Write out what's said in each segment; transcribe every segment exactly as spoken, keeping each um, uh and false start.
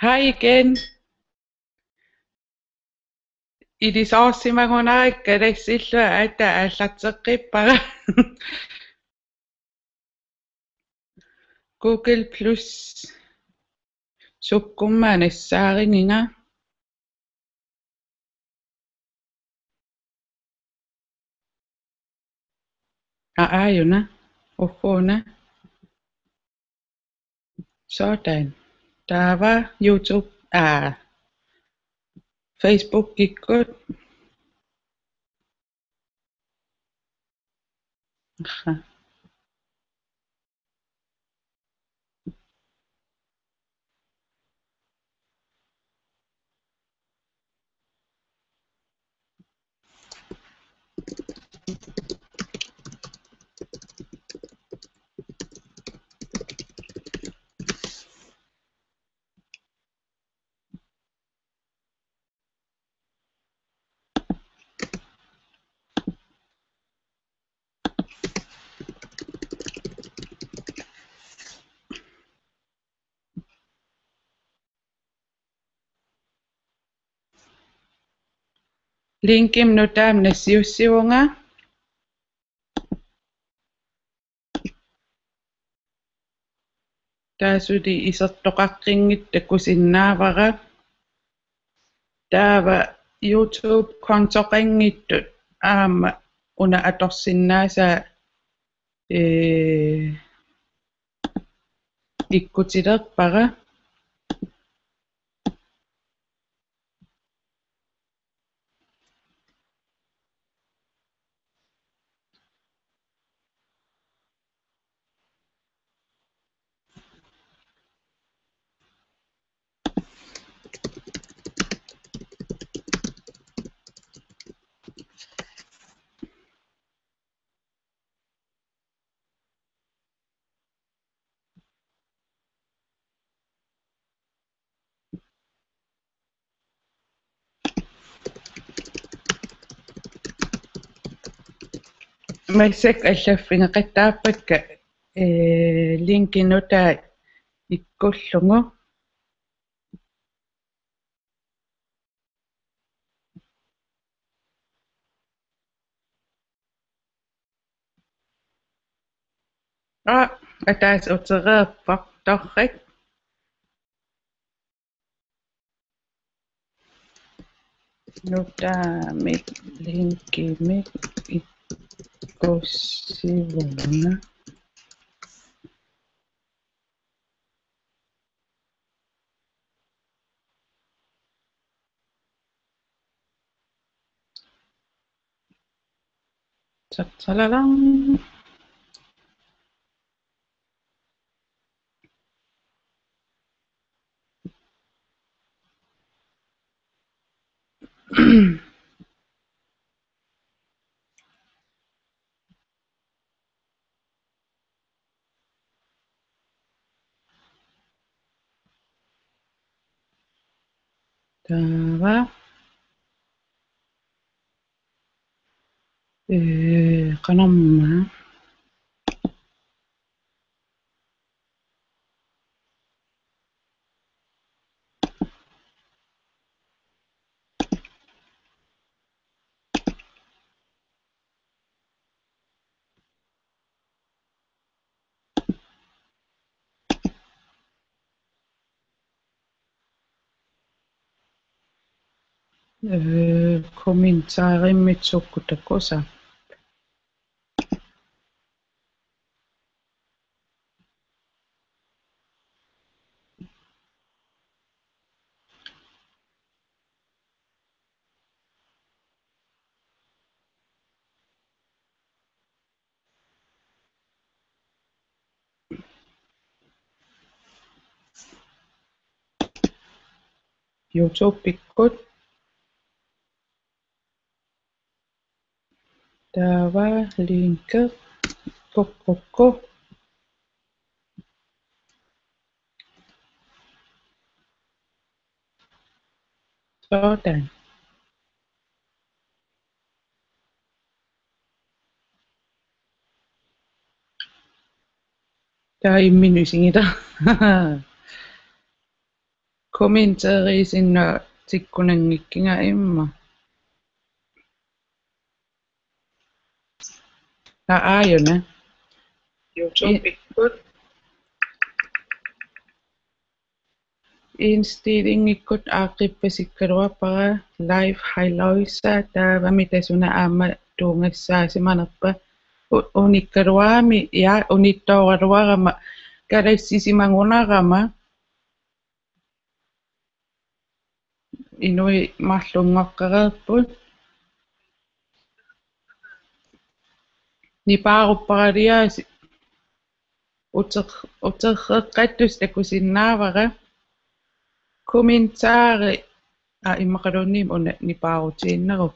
Hi igen. Ilisaarsimagunarikka tassallua aatsaat aallarteqqippara. Google Plus sukkumma nassaarigiga. Aa, aajuna. Ugguuna. Sådan. Taava YouTube, aa, Facebookikkut. Aha. Linkimik nutaamik nassiussivunga. Taava suli isertoqaqqinngitsoq takusinnaavara. Taava YouTube-kontoqanngitsut aamma una atorsinnaasaa, ee, ikkutilerpara. Massakkut allaffigeqattaappakka, ee, linki nutaaq ikkullugu. Aa, ataaseq utereerpoq, torrak. Nutaamik linkimik ikkussivunga. Tatsalalang. Taava. Ee, qanormaa. Ee, kommentarimit sukkut takussapput. YouTube-ikkut. Taava linki kukkukku. Sådan. Taava imminut isigitaa. Kommenteeriisinnatikkunanngikkiga immaqa. Aa, aajuna. YouTube-ikkut. Indstillingikkut aaqqippassikkaluarpara live highlights taavami tassa una aamma tuugassaasimanerpa u-, unikkaluarami, ja, unittooraluarama kalassisimagunarama inuit marlunngoqqareerput. Nipaarupparaliaasi uter-, uterreqqattussaq takusinnaavara. Kommentaari, aa, immaqaluunniit una nipaarutiinneruk.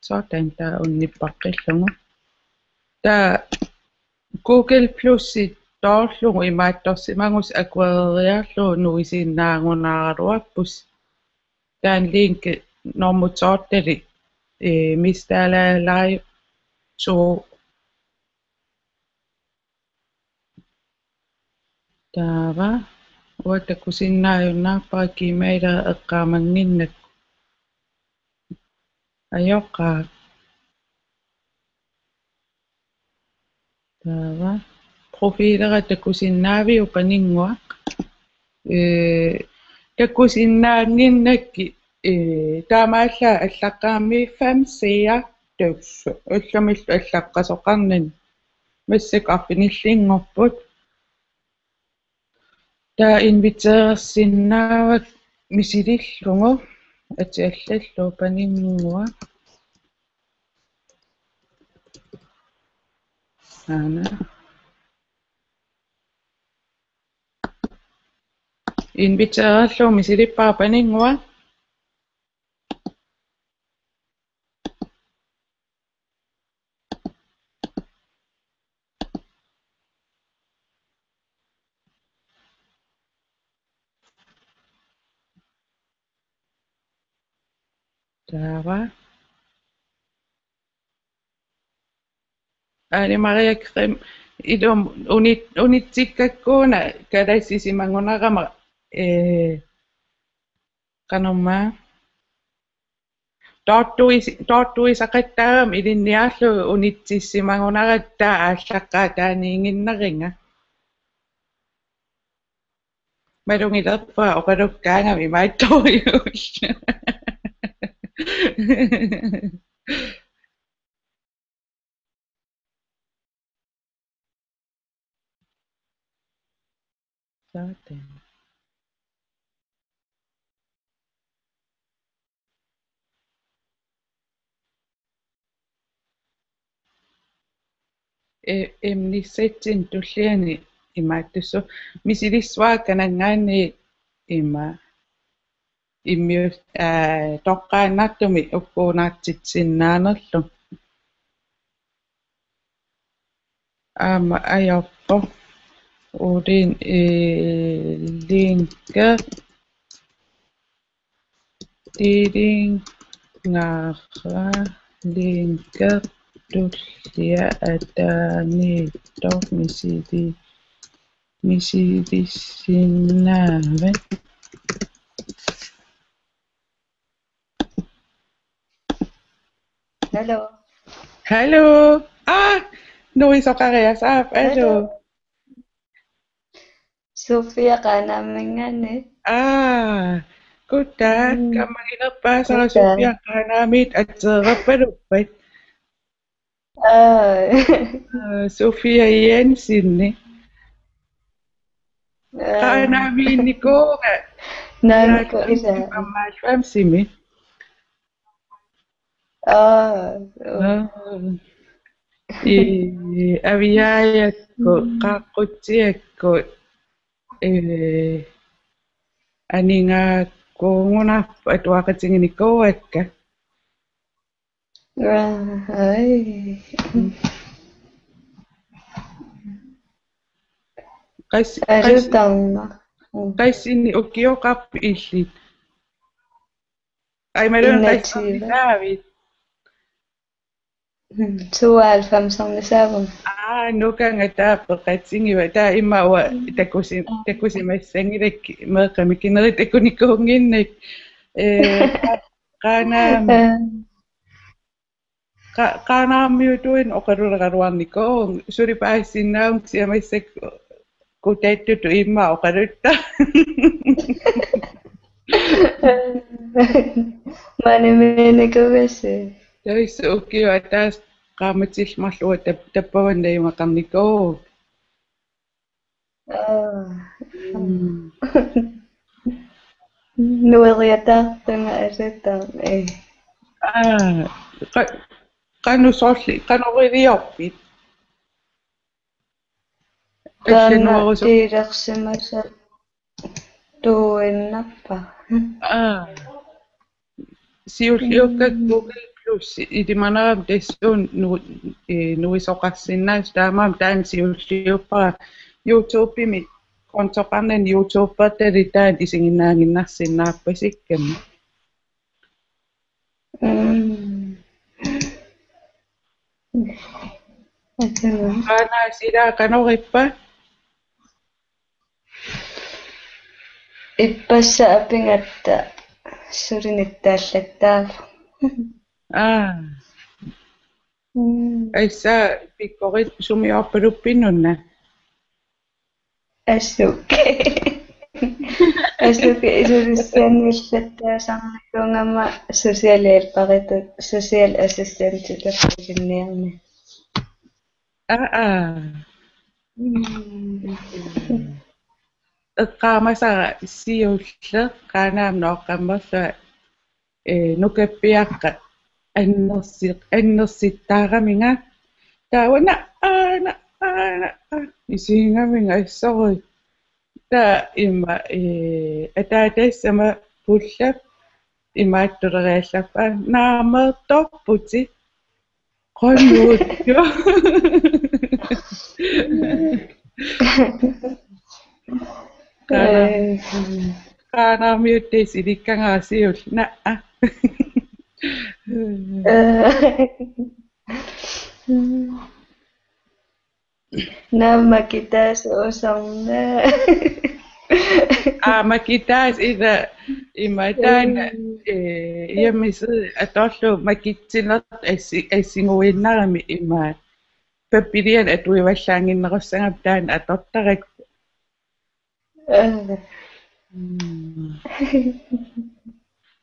Sådan, taava una nippaqqillugu. Taava Google Plus toorlugu imaattorsimagusi akueriarlugu nuisinnaagunaraluarpusi. Taanna link nummer to-talik, eh, Mistala Live to. Taava uanga takusinnaajunnaarpara Gmail eqqaamannginnakku. Ajoqaaq. Taava profilera takusinnaaviuk, paninnguaq? Eh, takusinnaannginnakkit, eh, taamaallaat allaqqammat fem seere tassa. Ullumilu allaqqasoqarnani. Massakkut arfinillinngorput. Taava inviterersinnaavakka misilillugu, atiallallugu, paninnguaq. Aana. Invitererlugu misilippara, paninnguaq. Taava. Ane Maria Krim, ilumut unit-, unitsikkakku una kalassisimagunarama, eh, qanormaa. Toortuis-, toortuisaqattaarama ilinniarlugu unitsissimagunaratta aallaqqaataaniiginnariga. Malugilerpara oqalukkaangama imaattorujuullunga. Sådan. E-, emnissatsinnut tulliani imaattussooq, misilissuara kananngaanniit ima immius-, aa, toqqaannartumik ukkuunaartitsinnaanerlugu. Aamma ajorpoq. Ulin, eh, linke. Delingaara linke tullia ataaniittoq misili-, misilissinnaavat. Hallo. Hallo. Aa, nuisoqariasaap. Hallo. Hallo. Sofia Qaanaaminngaanniit. Aa, goddag. Mm. Kammagilerpaasara. Goddag. Sofia Qaanaamiit atseerappaluppat. Aa. Aa, Sofia Jensen. Aa. Qaanaamiinnikuuvunga. Naamikku. Ila. Femoghalvfemsimi. Aa, aa. Ii, Aviaajakku, mm, Qaqqutsiakku, ee, Aningaakuugunarpoq atuaqatiginikuuakka. Aa, ai. Qas-, qas-, alutornaq. Mm. Qassinik ukioqarpit illit? Ai, imaluunniit enogtyve. Qassinnik taavit? Tooghalvfemsernisaavunga. Aa, nukanga taava peqatigiva. Taava immaqa takusi-, takusimassanngilakka meeqqat mikinerit takunikuunnginnakkit. Ee, qa-, Qaanaam-, Qa-, Qaanaarmiutuinnaq oqaluleraluarnikuuvunga, suli paasisinnaavunga kisianni massakkut kutattutut immaqa oqaluttarpoq. Maani miinikuugassi. Tassa ukioq ataaseq qaammatillit marluk tap-, tappavani najugaqarnikuuvugut. Aa. Mm. Nueriataartunga asatta, ee. Aa, qa-, qanoq soorli, qanoq iliorpit? Taanna allannuarusu- tiilersimasattuinnarpara. Aa. Siulliukka Google Plus ilimanarami tassuuna nu-, ee, nuisoqarsinnaasoq, taamaammat taanna siulliuppara. YouTube-imi kontoqarnani YouTubertalik taanna isiginnaaginnarsinnaarpasikkamik. Mm. Qaanaaq, sila qanorippa? Ippassaq apigatta suli nittaallattaavoq. Aa. Mm. Tassa pikkorik sumiorpaluppit una? Assut. Assut isulissaanniillattaasarnikuugama social hjælperitut, social assistentitut pisinniarni. Aa, aa. Mm. Eqqaamasara siulleq Qaanaami nooqqammerlunga, ee, nukappiaqqat annersi-, annersittaaraminga. Taava una, aa, una, aa, una, aa, isigigaminga assorujuk. Taava immaqa, ee, ataatassama pullap imaattulereerlappa: Naameertorputit. Qanoq? Qaana-, ee, Qaanaarmiutut tassa ilikkagara siulleq. Naa. Ee. Naa, makitaasut usarnaa. Aa, makitaasut ila ima taanna, mm, ee, hjemmeside atorlugu makitsineq assi-, assiguinnarami ima. Pappialanut atuivallaannginnerussagami taanna atortarakku. Aa. Mm.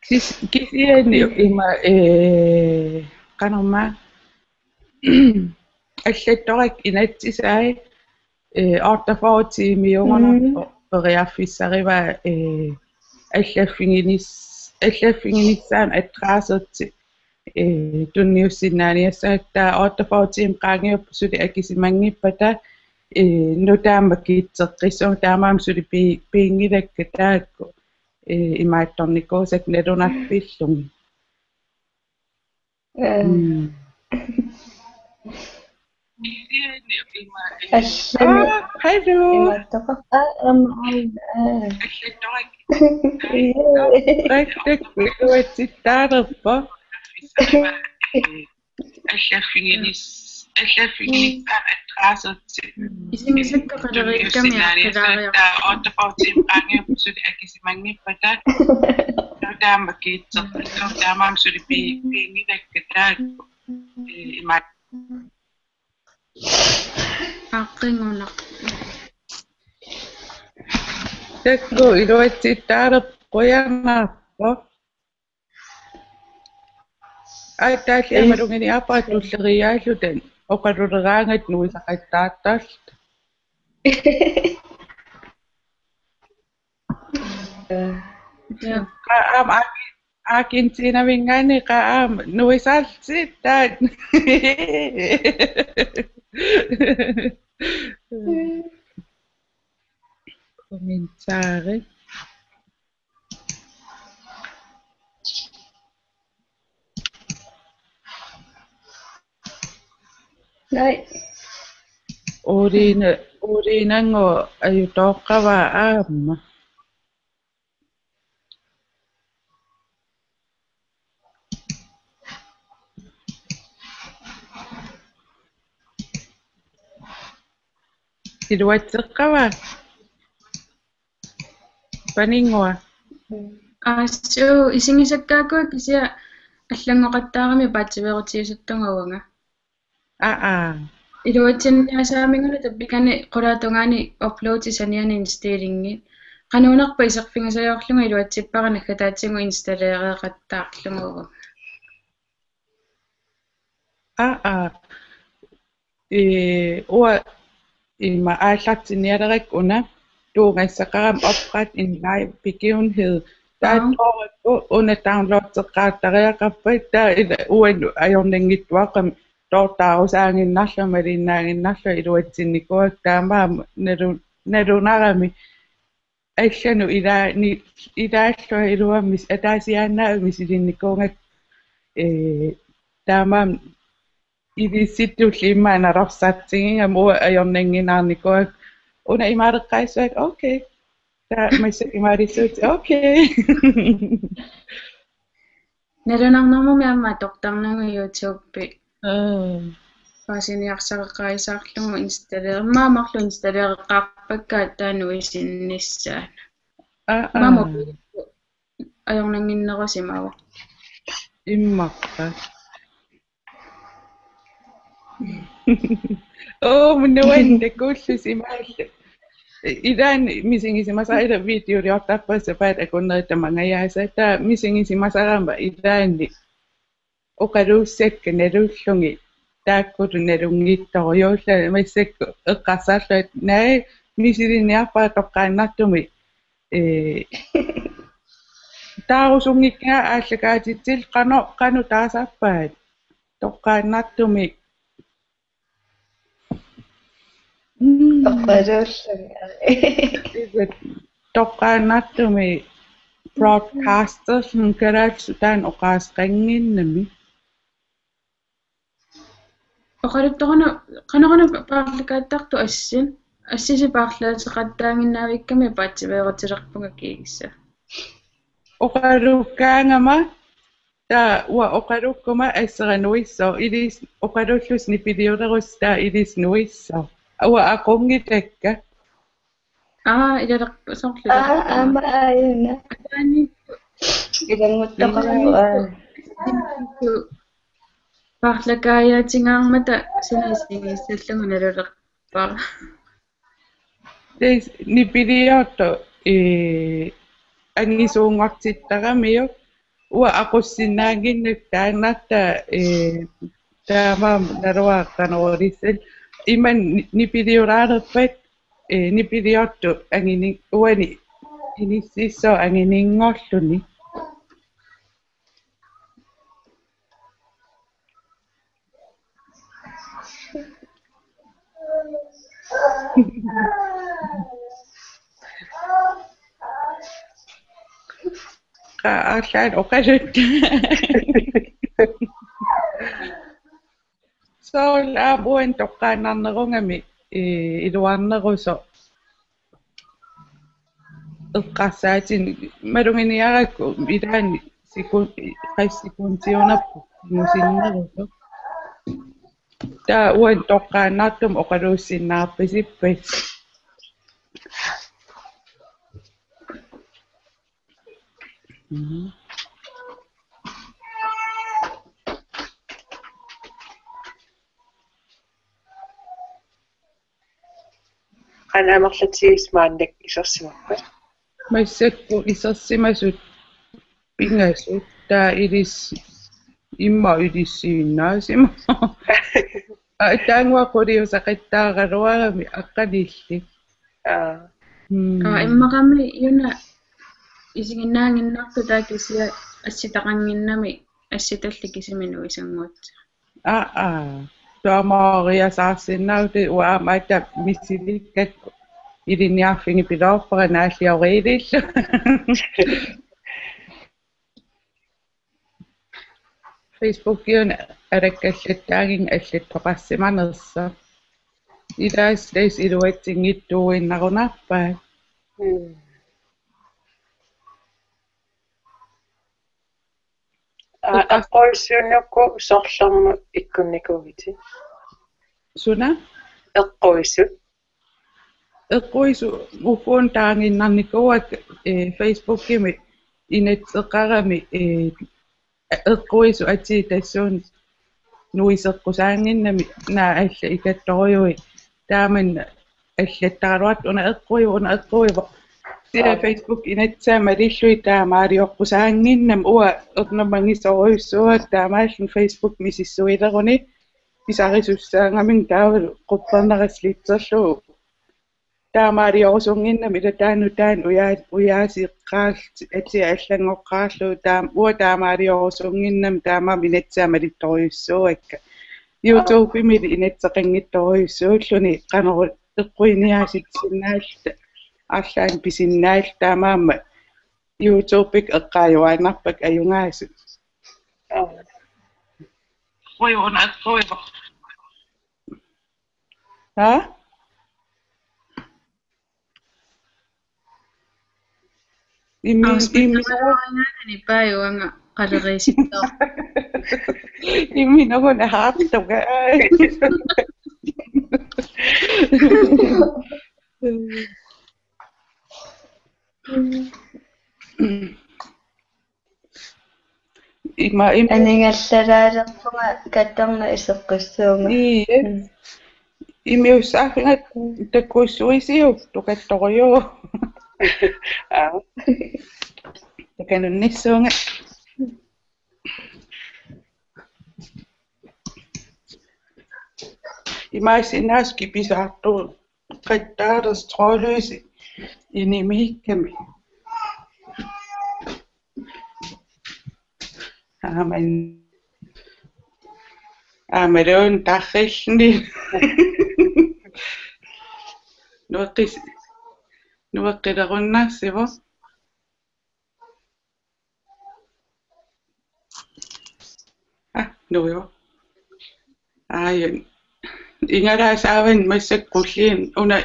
Kis-, kisianni ima, ee, qanormaa, allattorakku inatsisai, ee, otteogfyrre tiimiugunarpoq, mm, periarfissarivaa, ee, allaffiginis-, allaffiginissaanut adressertik, ee, tunniussinnaaniassagatta. Taava otteogfyrre tiimit qaangiuppata suli akisimanngippata, ee, nutaamik makitseqqissuunga, taamaammat suli pi-, piinngilakka taakku, ee, imaattornikuusakka nalunarpillugit. Ee. Mm. Allani. Aa, hallo. Imaattoqarpoq. Aa, aamma, aa, aa. Qikkakku iluatsittaalerpoq. Allaffiginis-, allaffiginissaanut adressertik. Isimisakkaqaleriikkamiartulaariarput. Taava otteogfyrre tiimit qaangiuppata suli akisimanngippata. Nutaamik makitseq-, nutaamik suli pi-, piinngilakka taakku. Ee, imaat. Aqqinngunaq. Taakku iluatsittaalerput, qujanarpoq. Aa, taalliamma, ee, maluginiarpara tulleriiaalluta oqaluleraangatta nuisaqattaartarluta. Ee. Ja. Aa, aamma Arge-, Argentinaminngaanniit qaa aamma nuisarlutit taanna. Kommentaari. Nej. Uliina-, uliinannguaq ajutooqqavaa aamma. Iluatseqqava? Paninnguaq. Assut isigisakkaakkua kisianni allanngoqattaarami paatsiveerutigissuttunga uanga. Aa. Iluatsinniarsaaminnguna tappikani qulaatungaani uploadi saniani indstillingi. Qanuunarpa iserfigisariarlugu iluatsippara naggataatigut installeereqattaarlugu uanga. Aa. Ee, uanga ima aallartinnialerakku una tuugassaqarama opret en live begivenhed. Taava Aa. Toorakku una downloadeqqaartariaqarpat taava ila uannut ajornanngitsuaqqamik toortaarusaaginnarlunga malinnaaginnarlunga iluatsinnikuuakka taamaammat nalu-, nalunarami allanut ilaa-, ni-, ilaallunga iluamik ataasiaannaammik misilinnikuugakku, ee, taamaammat ilissittulli immaqa nalorsartigigama uanga ajornannginnaarnikuuakka una imaaleqqaassuakka okay. Taava massakkut imaalissuutit okay. Nalunarnermummi aamma atortarnagu YouTube-i. Aa. Paasiniarsareqqaarisaarlugu installeer-, immaqa marluk installeereqqaarpakka taanna nuisinnissaanut. Aa, aa. Immaqa mobiilikkut ajornannginnerusimavoq. Immaqa. Oo, munuan takullus imaallu. Ilaanni misigisimasara ila videoliortarpara sapaatip akunneri tamangajaasa taava misigisimasarama ilaanni oqaluussakka nalullugit taakkulu nalunngitsorujuullunga massakkut eqqarsarlunga naak misilinniarpara toqqaannartumik ee taarusunngikkiga aallakaatitsillugu qanoq qanoq taasarpaat toqqaannartumik. Mm. Oqaluullunga. Toqqaannartumik broadcasterlunga kalaallisut taanna oqaaseqannginnami. Oqaluttuaruna qanoruna paarlakaattartoq assit? Assisi paarlaateqattaaginnaavikkami paatsiveerutilerpunga kiisa. Oqalukkaangama taava uanga oqalukkuma assera nuissoq ilissi oqalullusi nipiliulerussi taava ilissi nuissoq. Uanga aqunngitakka. Aa, ilalerp-, soorlu aa, ilalerpara. Aamma aajuna. Ataani ilannguttaqarpoq, aa. Paarlakaajaatigaarmata suna isigissallugu nalulerpara. Tassa nipiliortoq, ee, angisuunngortittaramiuk uanga aqussinnaannginnakku taannartaa, ee, taamaammat naluara qanoq ilissallugu. Imannak ni-, nipiliulaalerpat, ee, nipiliortoq angini-, uani inississooq angininngorluni. Qa-, arlaat oqaluttut. Soorlu aamma uani toqqaannarnerugami, ee, iluarnerusoq. Eqqarsaatinik maluginiarakku ilaanni sekun-, qassit sekundiunerput inuusinnerusoq. Taava uani toqqaannartumik oqaluussinnaarpasippat. Mhm. Qanoq amerlatigisut maannakkut isersimappat? Massakkut isersimasut pingasut, taava ilissi, immaqa ilissiinnaasimasoq. Aa, taannguaq quliusaqattaaraluarami aqqanillit. Aa. Mm. Aa, immaqami una isiginnaanngiinnartoq taava kisianni assitaqannginnami assitulli kisimi nuisanngortigu. Aa, aa. Taamaariasaarsinnaavutit uanga aamma aatsaat misilikkakku ilinniarfigipiloorpara naallioriilillu. Facebookiuna alakkallattaagin allattoqarsimanersoq. Ilaas tassa iluatsinngitsuuinnarunarpaat. Mm. Aa, eqquisuunuku sorlermut ikkunnikuuvutit? Suna? Eqquisut. eqquisut uku taaginnarnikuuakka, ee, Facebookimi inatseqarami, ee, eqquisut atii tassuuna nuiseqqusaannginnami, naak allat ikattorujuit taama allattaraluartut, una eqquivoq, una eqquivoq. Tia Aap. Facebook inatsaa malillugit taamaalioqqusaannginnami, uanga ernumanngitsorujussuuara taamaalluni Facebook misissuileruni pisarisussaagamiuk taavalu quppernerat slipserlugu. Taamaaliorusunnginnami, ila taanna taanna uja-, ujaasiiqqaarlutik atia allanngoqqaarlugu, taam-, uanga taamaaliorusunnginnami taamaammat inatsaa malittorujussuuakka. YouTubemi inatseqanngitsorujussuulluni, qanoq eqquiniaasitsinnaalluta, arlaannik pisinnaalluta, taamaammat YouTubekka eqqaajuaannarpakka ajugaasut. Aa. Ui, una eqquivoq. Haa? Immi-, immi-, Aasmitaruaangaani paajuanga qaleriisittoq. Imminut haartunga. Ima, im-, Anigallalaalerpunga katerna iseqqissuunga. Ii. Mm. Imiussaaffiga takkussuisiuk tukattorujuuvoq. Aa. Takanunnissuunga. Imaassinnaavoq kipisaartuuqattaartoq trådløse inimiikkami. Aamen. Aammaluunniit tarrilluni. Nueqqis-, nueqqilerunnarsivoq. Aa, nuivoq. Aajuna. Igalaasaavan massakkut qulliin una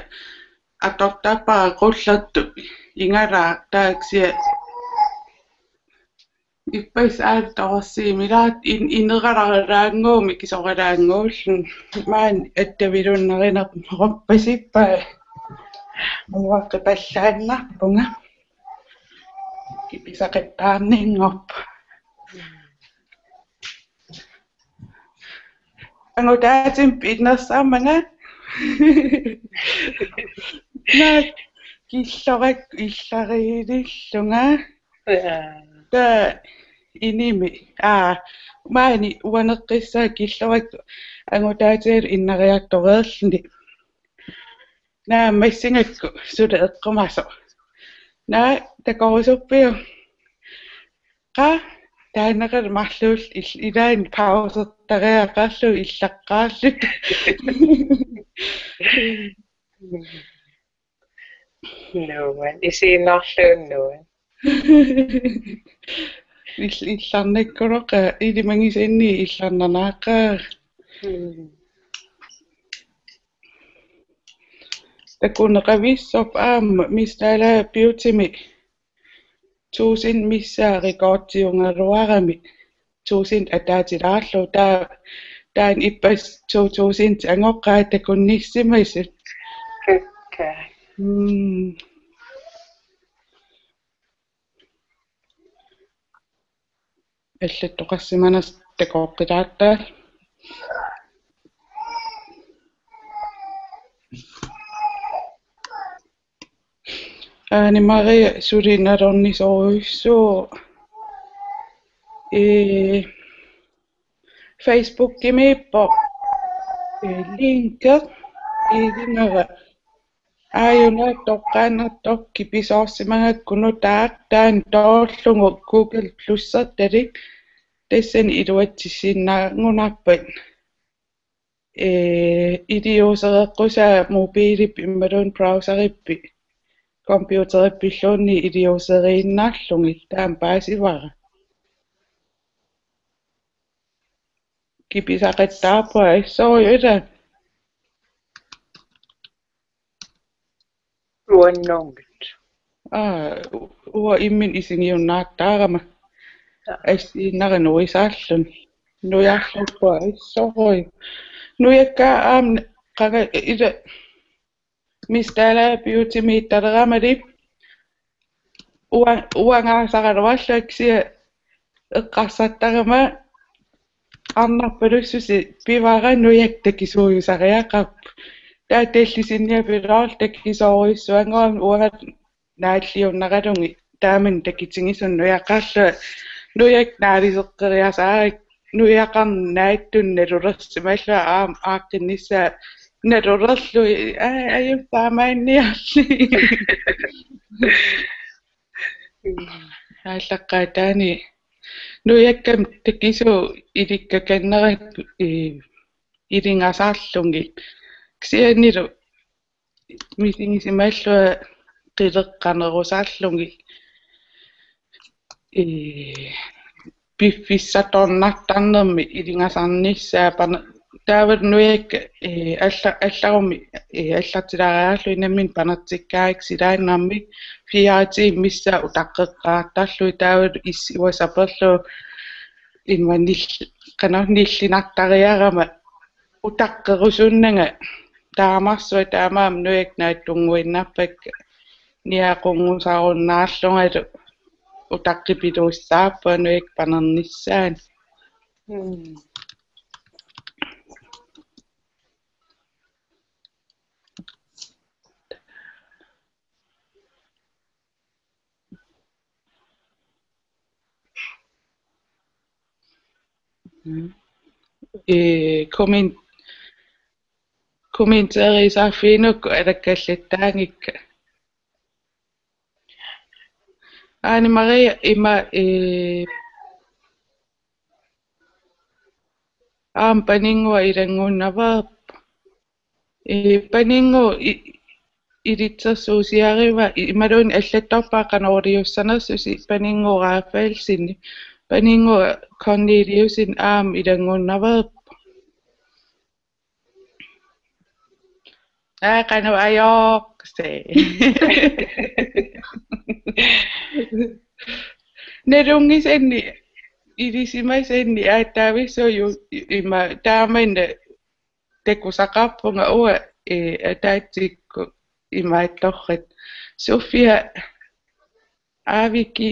atortarpara qullertut. Igalaaq taava kisianni ippassaq aattoorsiimilaat in-, ineralaaraannguummi kisoralaannguulluni. Maani attavilunnarinerpasippai. Uaqqippallaannarpunga. Kipisaqattaarninngorpoq. Angutaatima pinnersarmanga. Naak killorakku illariilillunga. Aa. Taava inimi. Aa, maani uaneqqissaaq killorakku angutaatigalu innariartoreerluni. Naammassigakku suli eqqumasoq. Naa, takorusuppiuk? Qaa, taannaqa marluul il-, ilaanni pausertariaqarlugu illaqqaarluta. Nuann-, isiinnarluunnuan. Il-, illarnakkuloqaaq, ilimagisanni illarnanaaqaaq. Mm. Takuneqavissorpoq aamma Miss Naalagaaffimi tusind missaa rekordiugaluarami. Tusind ataatilaarlugu, taa-, taanna ippassaq to tusind angoqqaat takunnissimasut. Kakkaak. Mm. Allattoqarsimanersoq takoqqilaartaa. Aani Maria suli nalornisorujussuuvoq. Ee, Facebookimiippoq, ee, linki ilinera. Aajuna toqqaannartoq kipisoorsimagakku nutaaq taanna toorlugu Google Plussertalik, tassani iluatsissinnaagunarpat. Ee, iliuusereqqusaa mobiilip imaluunniit browserippi, computerip pilluunniit iliuuseriinnarlugit, taama paasivara. Kipisaqattaarpunga assorujussuaq. Uannut. Aa, u-, uanga imminut isigiunnaartarama. Aa. Assigiinnarnera nuisaarluni. Nujarlerpunga assorujussuaq. Nujakka aamma qanga ila Miss Dalager Beauty-miittaleramali uan-, uangaasaraluarlunga kisianni eqqarsartarama arnarpaluttusi pivara nujakka takisuujusariaqarpoq. Taava tallisinniapiloorlunga takisoorujussuanngorami uanga naalliunnaralugit taamani takitigisumik nujaqarlunga nujakka naaliseqqeriasaarakku nujaqarneq naatsumik nalulersimallunga aamma aaqqinnissaa nalulerlugit aa ajunngilaq taamaanniarli. Aallaqqaataani nujakkami takisuut ilikkakannerat ee ilingasarlugit. Kisiannili misigisimallunga qileqqanerusarlugit. Ee, piffissartornartarnermi ilingasarnissaa pana-, taava nujakka, ee, alla-, allarummi, ee, allartilaariarlugit nammineq panertikkaangakkit silaannarmi fire timer missaa utaqqeqqaartarlugit taava issi uanga saperlugu imma nil-, qanoq nillinartariarama utaqqerusunnanga taamarsuaq taamaammat nujakka naatsunnguinnarpakka niaqunngusarunnaarlungalu utaqqipilussaarpunga nujakka panernissaanni. Mm. Mm. Ee, kommen-, kommenterisarfiinukku alakkallattaanngikka. Ane Maria ima, ee, aamma paninnguaq ilanngunnaveerpoq. Ee, paninnguaq i-, ilitsersuusiarivara i-, imaluunniit allattorpara qanoq iliussanersusi paninnguaq Rafaelsenip, paninnguaq Corneliusenip aamma ilanngunnaveerpoq. Aa, qanoq ajorsi. Nalunngisannik, ilisimasannik, aatsaavissuaq ju-, ima, taamani takusaqarpunga uanga, ee, ataatsikkut imaattorpat. Sofia, Aviki,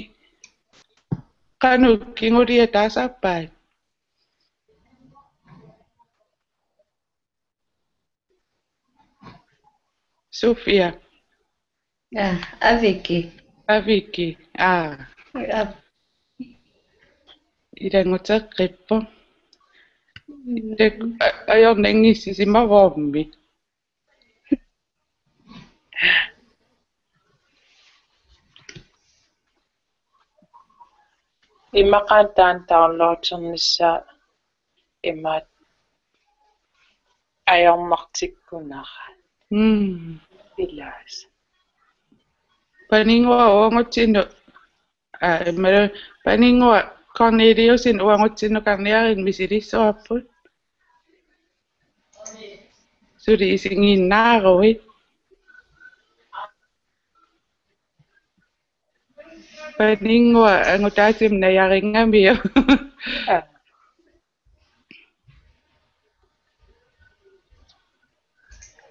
qanoq kingulliit taasarpaat? Sofia. Ja, Aviki. Aviki. Aa. Ja. Ilannguteqqippoq. Mm. Tek-, a-, ajornanngissisimavoq. Immaqa taanna downloadernissaa imaat ajornartikkunara. Mm. Ilaasa. Paninnguaq uangutsinnut, aa, immalu paninnguaq Corneliusenip uangutsinnukarniarinut misilissuarput. Suli isiginnaaruit. Paninnguaq angutaatima najarinngaarmiuk. Aa.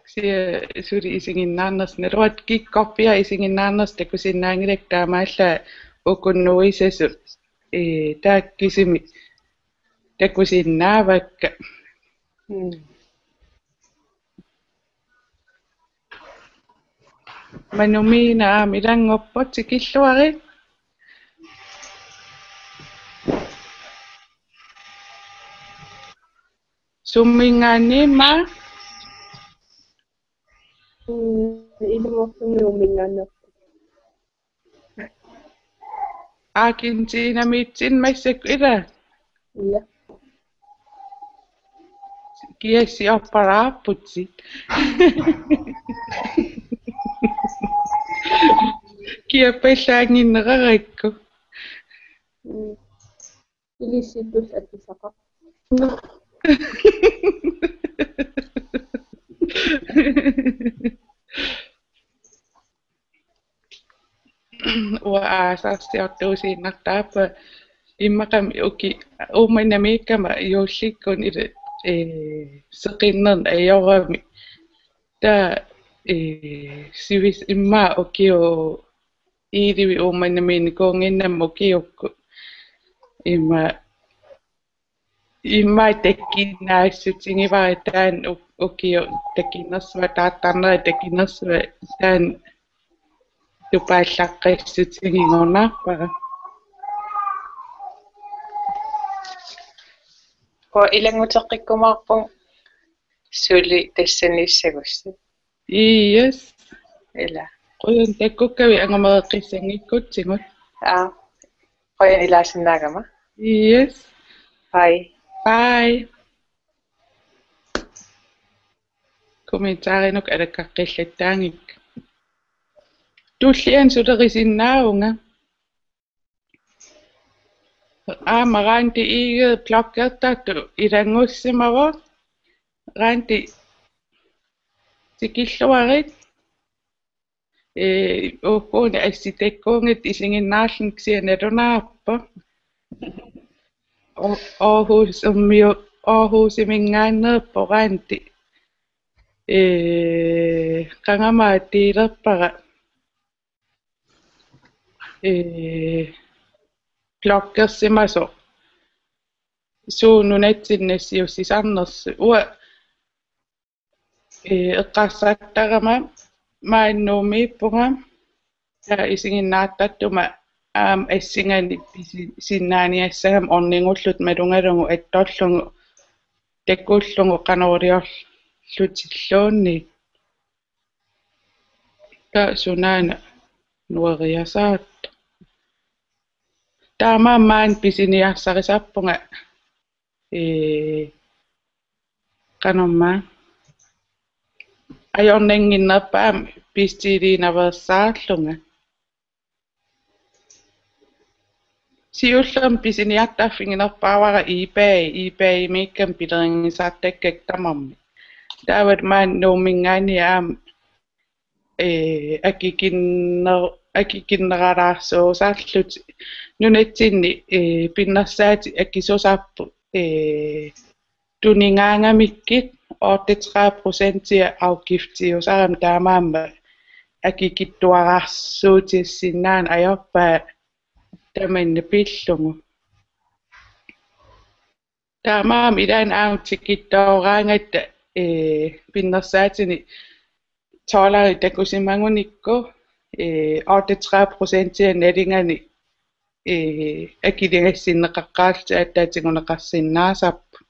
Kisianni suli isiginnaarnersoq, naluara kikkorpiaq isiginnaarnersoq takusinnaanngilakka, taamaallaat uku nuisasut, ee, taakku kisimik takusinnaavakka. Mm. Manumiina aamma ilanngupput, tikilluarit. Summinngaanniit? Mm, ilumoortumik uminngaanneerpoq. Argentinamiitsinni massakkut, ilaa? Ja. Kiassiorpalaarputit. Kiappallaannginneqarakku. Mm. Ilisittut atusaqarpoq. Uanga aasarsiortuusiinnartarpunga immaqami uki Uummannamiikkama juullikkut ila, ee, seqinnerneq ajorami. Taava Ee, sivis immaqa ukiut iilivit Uummannamiinnikuunnginnami ukiukkut. Immaqa, immaqa takusinnaassutigivaat taanna uk-, ukiut takunersut, taartarnerat takunersut, taanna tupaallaqqissutigigunaarpara. Uanga ilannguteqqikkumaarpunga suli tassaniissagussat. Yes. Ila. Qujan takkukkavit angumereqqissanngikkutsigut. Aa. Qujan ilaassinnaagama. Yes. Bye. Bye. Kommentarinut alakkaqqillattaarnikkit. Tulliani sulerisinnaavunga. Aamma Randi Egede bloggertartut ilanngussimavoq. Randi, tikilluarit. Ee, uagut assitakkuunngitsut isiginnaarluni kisianni nalunaarpoq. Aar-, Aarhus ummiu-, Aarhusiminngaanneerpoq Randi. Ee, qangami tiilerpara. Ee, bloggersimasoq suut nunatsinni nassiussisarnersut. Uanga, ee, eqqarsartarama maani Nuummiippunga. Taava isiginnaartartuma aamma assinganik pisi-, sinnaaniassagama ornigulluta malugalugu attorlugu takullugu qanoq iliorlutilluunniit. Taava sunaana nueriasaartoq. Taamaammat pisiniarsarisarpunga, ee, qanormaa, ajornannginnerpaamik bestiliinaveersaarlunga. Siullermik pisiniartarfiginerpaavara eBay, eBaymiikkama pilerigisartakkakka tamarmik. Taava maani Nuumminngaanniit aamma, ee, akikinner-, akikinneralaarsuusarlutik. Nunatsinni, ee, pinnersaatit akisusarput, ee, tunigaangamikkit otteogtredive procentia afgiftiusarami, taamaammat akikitsuararsuutissinnaaneq ajorpaa tamanna pillugu. Taamaammat ilaanni aamma tikittoraangatta, ee, pinnersaatinik toldit takusimagunikku, ee, otteogtredive procentia nalinganik, ee, akiligassinneqaqqaarlutik aatsaat tiguneqarsinnaasarput.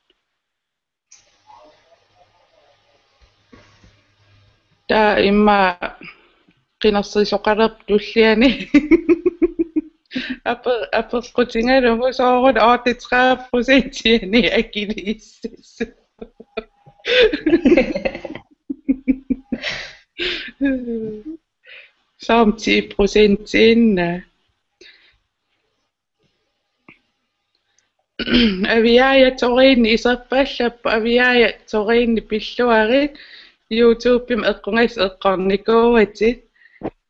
Taava immaqa qinersisoqalerpoq tulliani. Ape-, apeqqutigalugu sooruna otteogtredive procentianik akiliissasoq. Soormi ti procentiinnaq. Aviaja Toriini iserpallappoq, Aviaja Toriini pilluarit, YouTubemi eqqugassat eqqornikuuatit,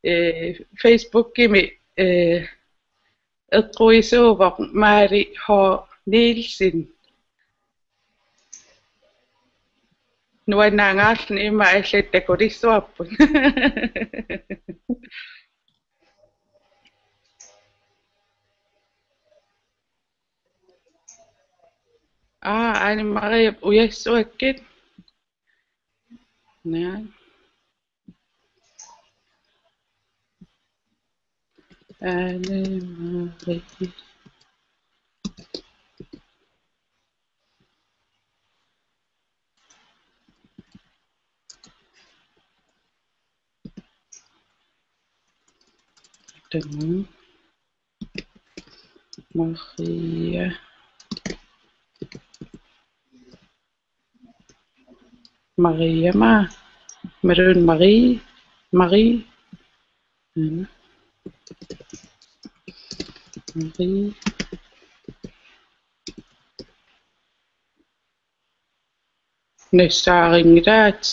ee, Facebookimi, ee, eqquisuuvoq Mari H. Nielsen. Nuannaangaarluni immaqa allat takulissuarput. Aa, Ane Marie ujassuakkit. Naa. Ane Marie. Tamaa. Maria. Maria ma. Marun Marie. Marie. Mm. Marie. Nassaarinngilaatit.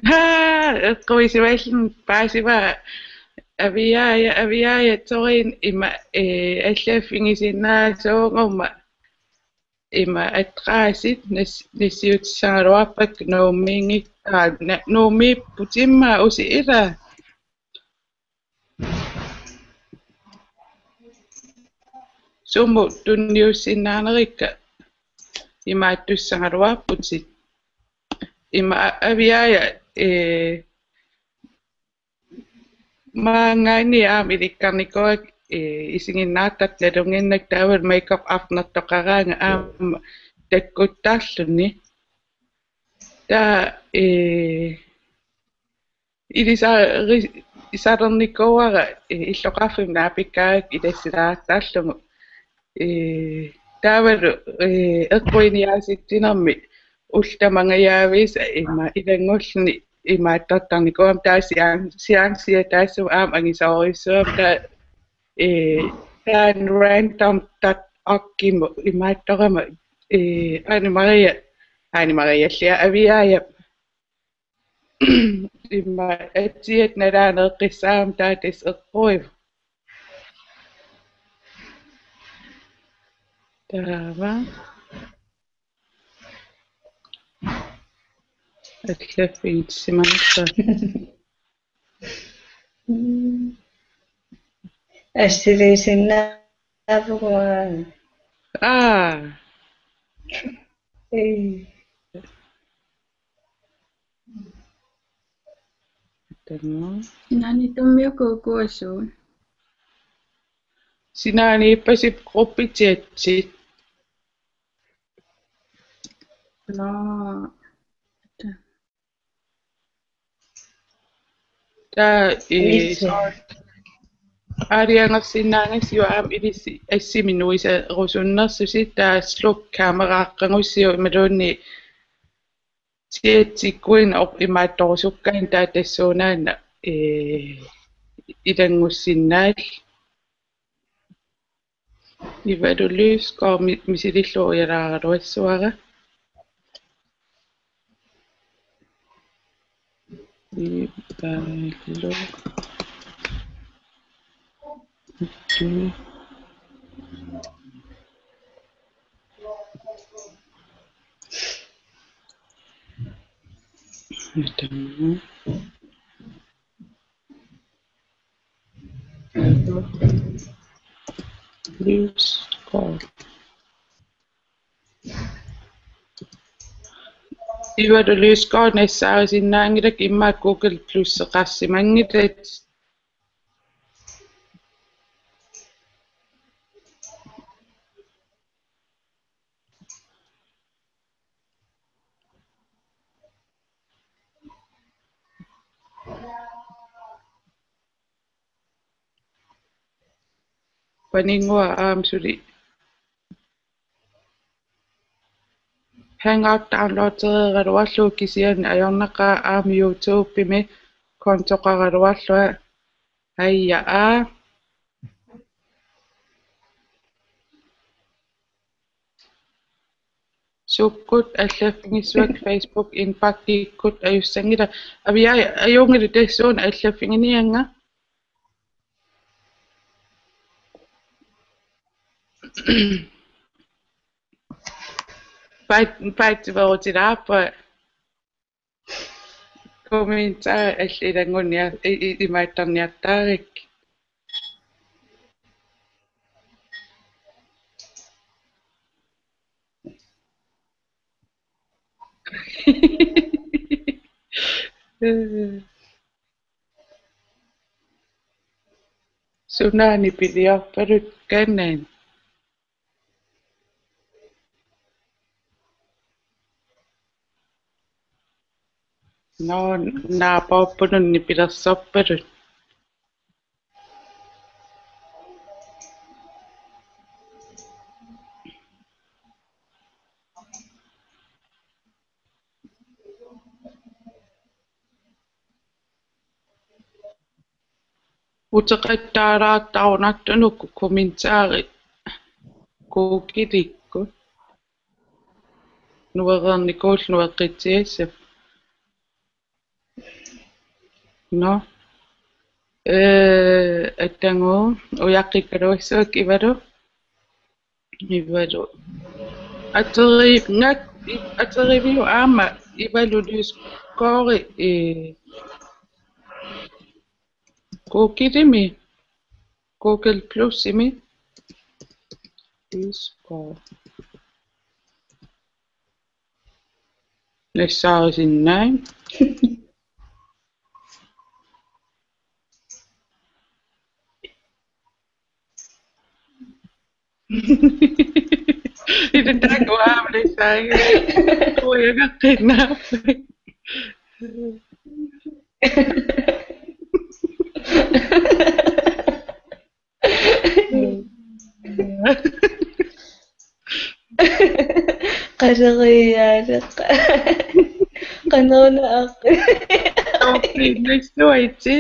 Haa, eqquisivalluni paasivara Aviaja, Aviaja Torin ima, eh, allaffigisinnaasuuguma ima adressit nas-, nassiutissagaluarpakka Nuummiinngik-, aa, na-, Nuummiipputimmaa usi ilaa. Sumut tunniussinnaanerikka imaattussagaluarputit. Ima a-, Aviaja, eh, maanngaanniit aamma ilikkarnikuuakka, eh, isiginnaartartut nalunnginnakku taavalu makeup arnertoqaraangat aamma takkuttarluni. Taava, eh, ilisa-, ri-, ilisarnikuuara, eh, illoqarfimmi naapikkaangakku ilassilaartarlugu. Eh, taavalu, eh, eqquiniaasitsinermi ullut tamangajaviisa ima ilanngulluni imaattortarnikuugama taava sian-, siansia taassuma aamma angisoorujussuugama taava, eh, taanna random dot org-imut imaattorama, eh, Ane Maria, Ane Mariallia Aviaja ima atsiat nalaaneeqqissaagama taava tassa eqquivoq. Taava. Allaffigitsimanarpa. Assiliisinnaavugut. Aa. Ee. Tamaa. Sinaani tummiukkuusuut. Sinaaniippasippoq gruppichatsit. Nå. Taava, eh, ilissi. Sorry. Aalajangersinnaagassiuk aamma ilissi assimi nuisarusunnersusi taava sluk kameraaqqagussiuk imaluunniit chatsikkuinnaq imaattorusukkaanni taava tassuunaana, eh, ilanngussinnaalluni. Ivalu Lysgaard mi-, misilillugu ujalaaraluassuara. Ivalu. Lysgaard. Ivalu Lysgaard nassaarisinnaanngilakka immaqa Google Plus-eqarsimanngilat. Paninnguaq aamma suli. Hangout downloadereeraluarlugu kisianni ajornaqaaq aamma YouTube-imi kontoqaraluarlunga. Aja aa. Sukkut allaffigissuakka Facebook inbox-ikkut ajussanngilaq. Aviaja, ajunngilaq tassuuna allaffiginiannga. Paat-, paatsiveerutilaarpunga. Kommentarit allat ilanngunniar-, i-, i-, imaattarniartarakkit. Sunaana nipiliorpalutit, Kanaan? Nå, naaporpunut nipilersorpalutit. Uteqattaalaartarunartunut kommentarit Googleikkut. Nuereernikuullugu nueqqitsiassat. Nå. Øh, attagu, ujaqqikkaluassuakka Ivalu. Ivalu. Ateri-, nat-, i-, ateriviup aamma Ivalu Lysgaard, øh, Googlemi, Google Plusimi. Lysgaard. Nassaarisinnaavat. Ida takuaamli saagi. Kuiagaqqinnaappi. Qaleriaaleq. Qanoruna aqqi. Toqqiinnassuitsi.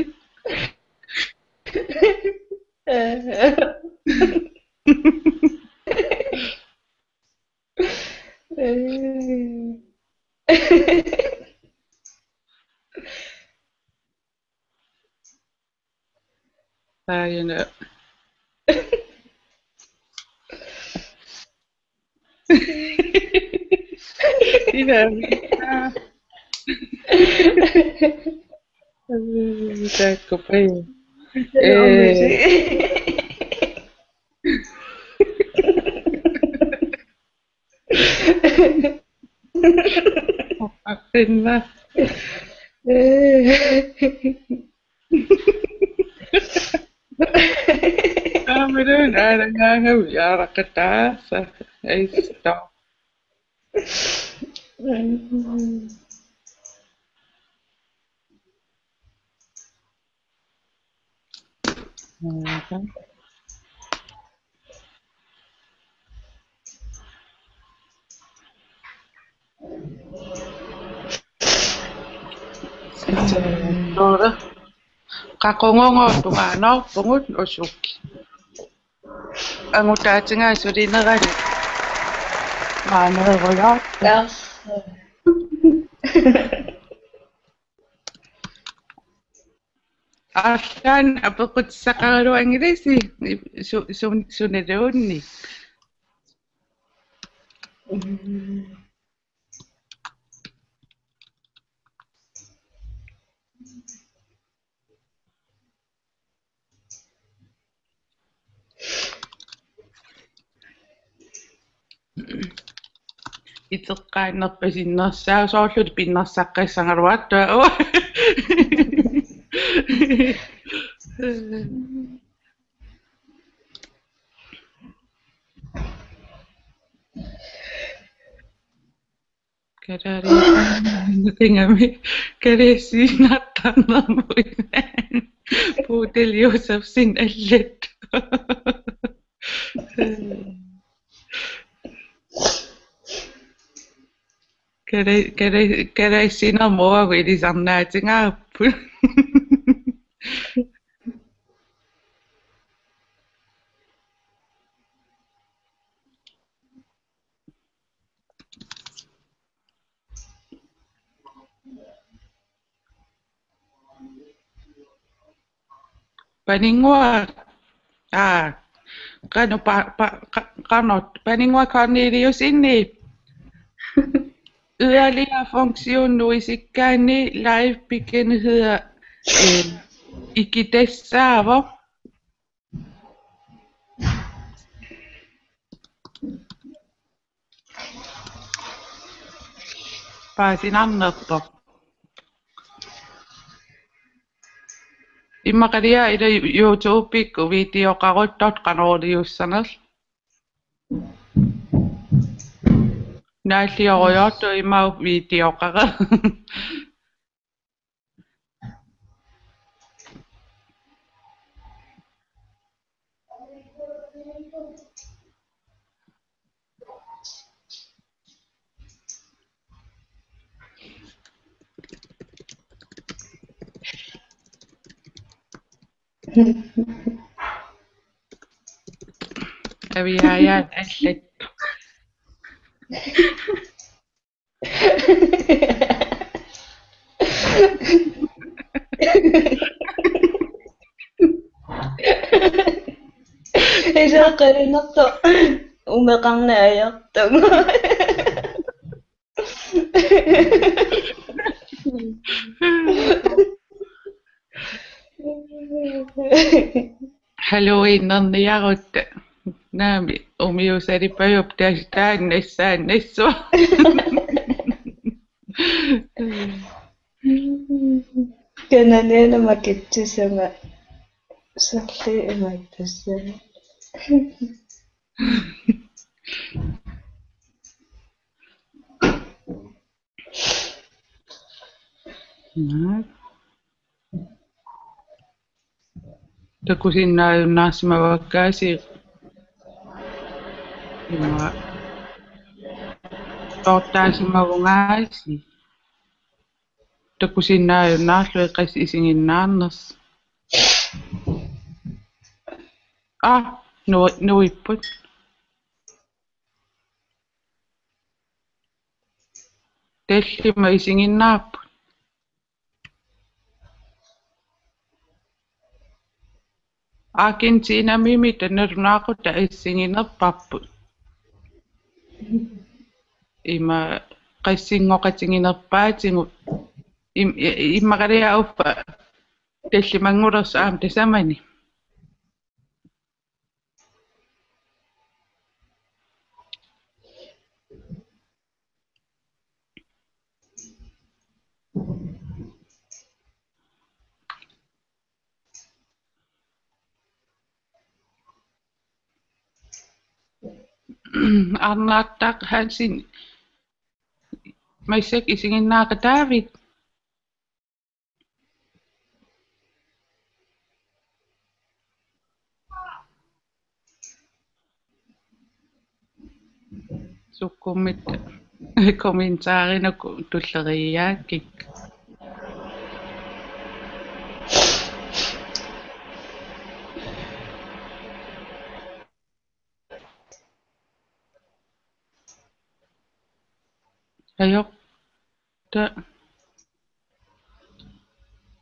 Aajuna. Ina. Taakku paju. Eh. Oqarfinna. Aamilun aalaangaangami aaraqataasa. Aisto. Qaqugooq tungaanut usukkit. Angutaatiga sulinerali. Maanerujoortoq. Arlaannik apeqqutissaqaraluanngilasi su-, su-, sunaluunniit. Iteqqaannerpasinnersaa soorlu pinnersaqqissagaluartoq. Kalaallit, kalaallit, puutel Josefsen allat. Kala-, kala-, kalaallit sinermut ilisarnaatigaarput. Paninnguaq, aa, qanoq pa-, pa-, qa-, qanoq, Paninnguaq Corneliusenip yderligere funktion nu isikkaanni live begivenheder, øh, ikitassaavoq. Paasinarnerpoq. Immaqalia ila YouTubekkut videoqaruttortoq qanoriliussanersoq. Naalliorujortoq ima videoqareq. Aviaajat allat. Ilaqalunerto umeqarneq ajortoq. Halloweenerniarutta. Naamik, umiuusalipajup tas-, taanna nassaannassuaq. Kananiana makittusama. Serli imaattussama. Naak. Takusinnaajunnaarsimavakka aasiit. Ima. Toortaasimavunga aasiit. Takusinnaajunnaarlugit qassit isiginnaarnersut. Aa, nu-, nuipput. Tallimat isiginnaarput. Argentinamimi nalunaaqutaq assiginerparput. Ima qassinngoqatiginerpaatigut. Im-, i-, immaqalia uffa tallimanngulersoq aamma tasamani. Arnartaq Hansen, massakkut isiginnaaqataavit? Sukkummit kommentarinut tulleriiaakkit. Ajoq. Ta-,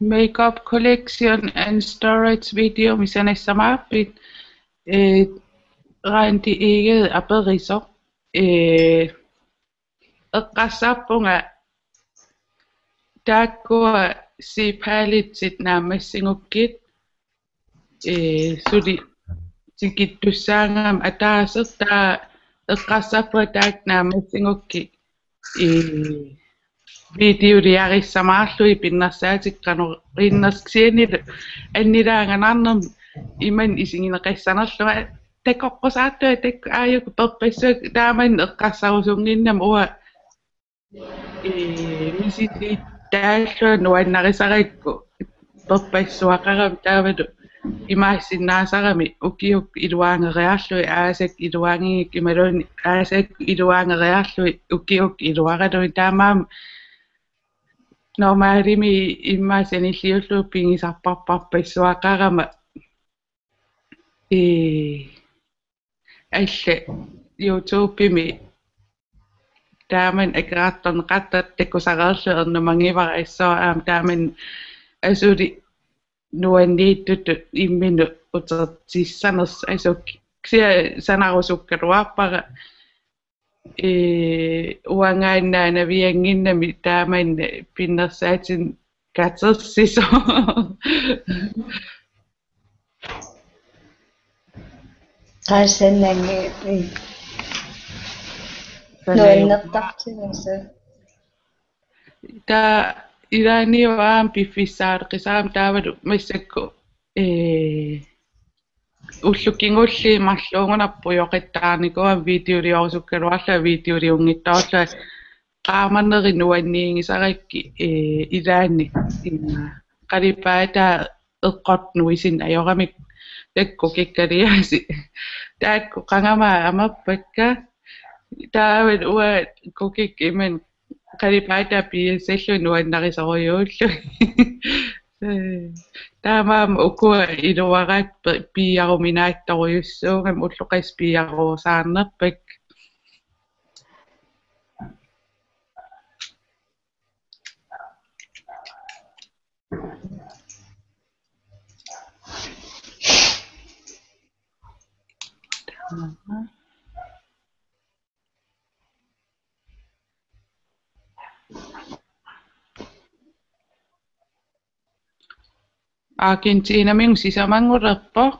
Makeup collection and storage videomi sanassamaarpit, eh, Randi Egede aperisoq, eh, eqqarsarpunga taakkua Z-palettit naammassigukkit, ee, suli tikittussaagami ataaseq, taava eqqarsarpunga taakku naammassigukkit, ee, videoliarissamaarlugit pinnersaatikka qanoq innersiannilu annilaanganarnermi imannak isigineqassanerlunga, takoqqusaartunga taakku aajuku perpassuakka, taamani eqqarsarusunnginnama uanga ee, misilittaallunga nuannarisarakku perpassuaqarami, taavalu imaassinnaasarami ukiukkut iluaangeriarlugit, aasakkut iluaanngikkukkit imaluunniit aasakkut iluaangeriarlugit ukiukkut iluaralugit, taamaammat normalimi immaqa sanilliullugu pigisarparparpassuaqarama. Ee, allat YouTube-imi taamani akerartorneqartartut takusareerlugit ernumagivara, assut aamma taamani asuli nuanniittutut imminut utertissanersoq, assut kisianni sanarusukkaluarpara. Ee, uangaannaanaviannginnami taamani pinnersaatinik katersisoq. Qaasannangi, mm. Sanajumaa. Nuannertartinnassaaq. Taava ilaanni aamma piffissaaqqisarami taavalu massakkut, ee, ullut kingulliit marluugunarpoq pujoqittaarnikuugama videoliorusukkaluarlunga videoliunngitsoorlunga, qaamanerit nuanniigisarakkit, ee, ilaanni, ima, qalipaataa eqqortoq nuisinnaajuramik, taakku kikkaliasi. Taakku qangamaat amerpakka. Taava uanga kukikkut imannak qalipaataa piiassallugit nuannarisorujuullugit. Taamaammat ukua iluaraat pi-, piiaruminaattorujussuugamik, ullut qassit piiaruusaarnerpakka. Argentinaminnut sisamanngulerpoq.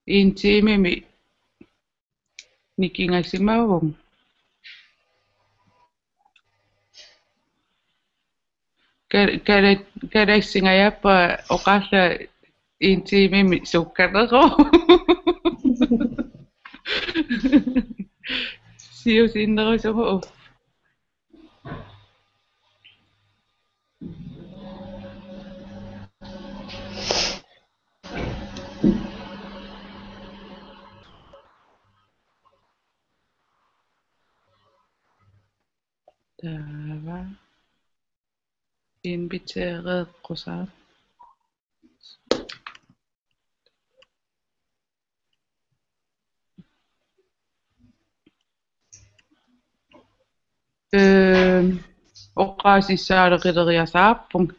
En timemi nikingasimavunga. Ka-, kala-, kalassingajappara oqarlunga en timemi sukkaneruvoq. Siusinnerusugut. Taava. Invitereqqusaaq. Øhm, oqaasissaaleqileriasaarpunga.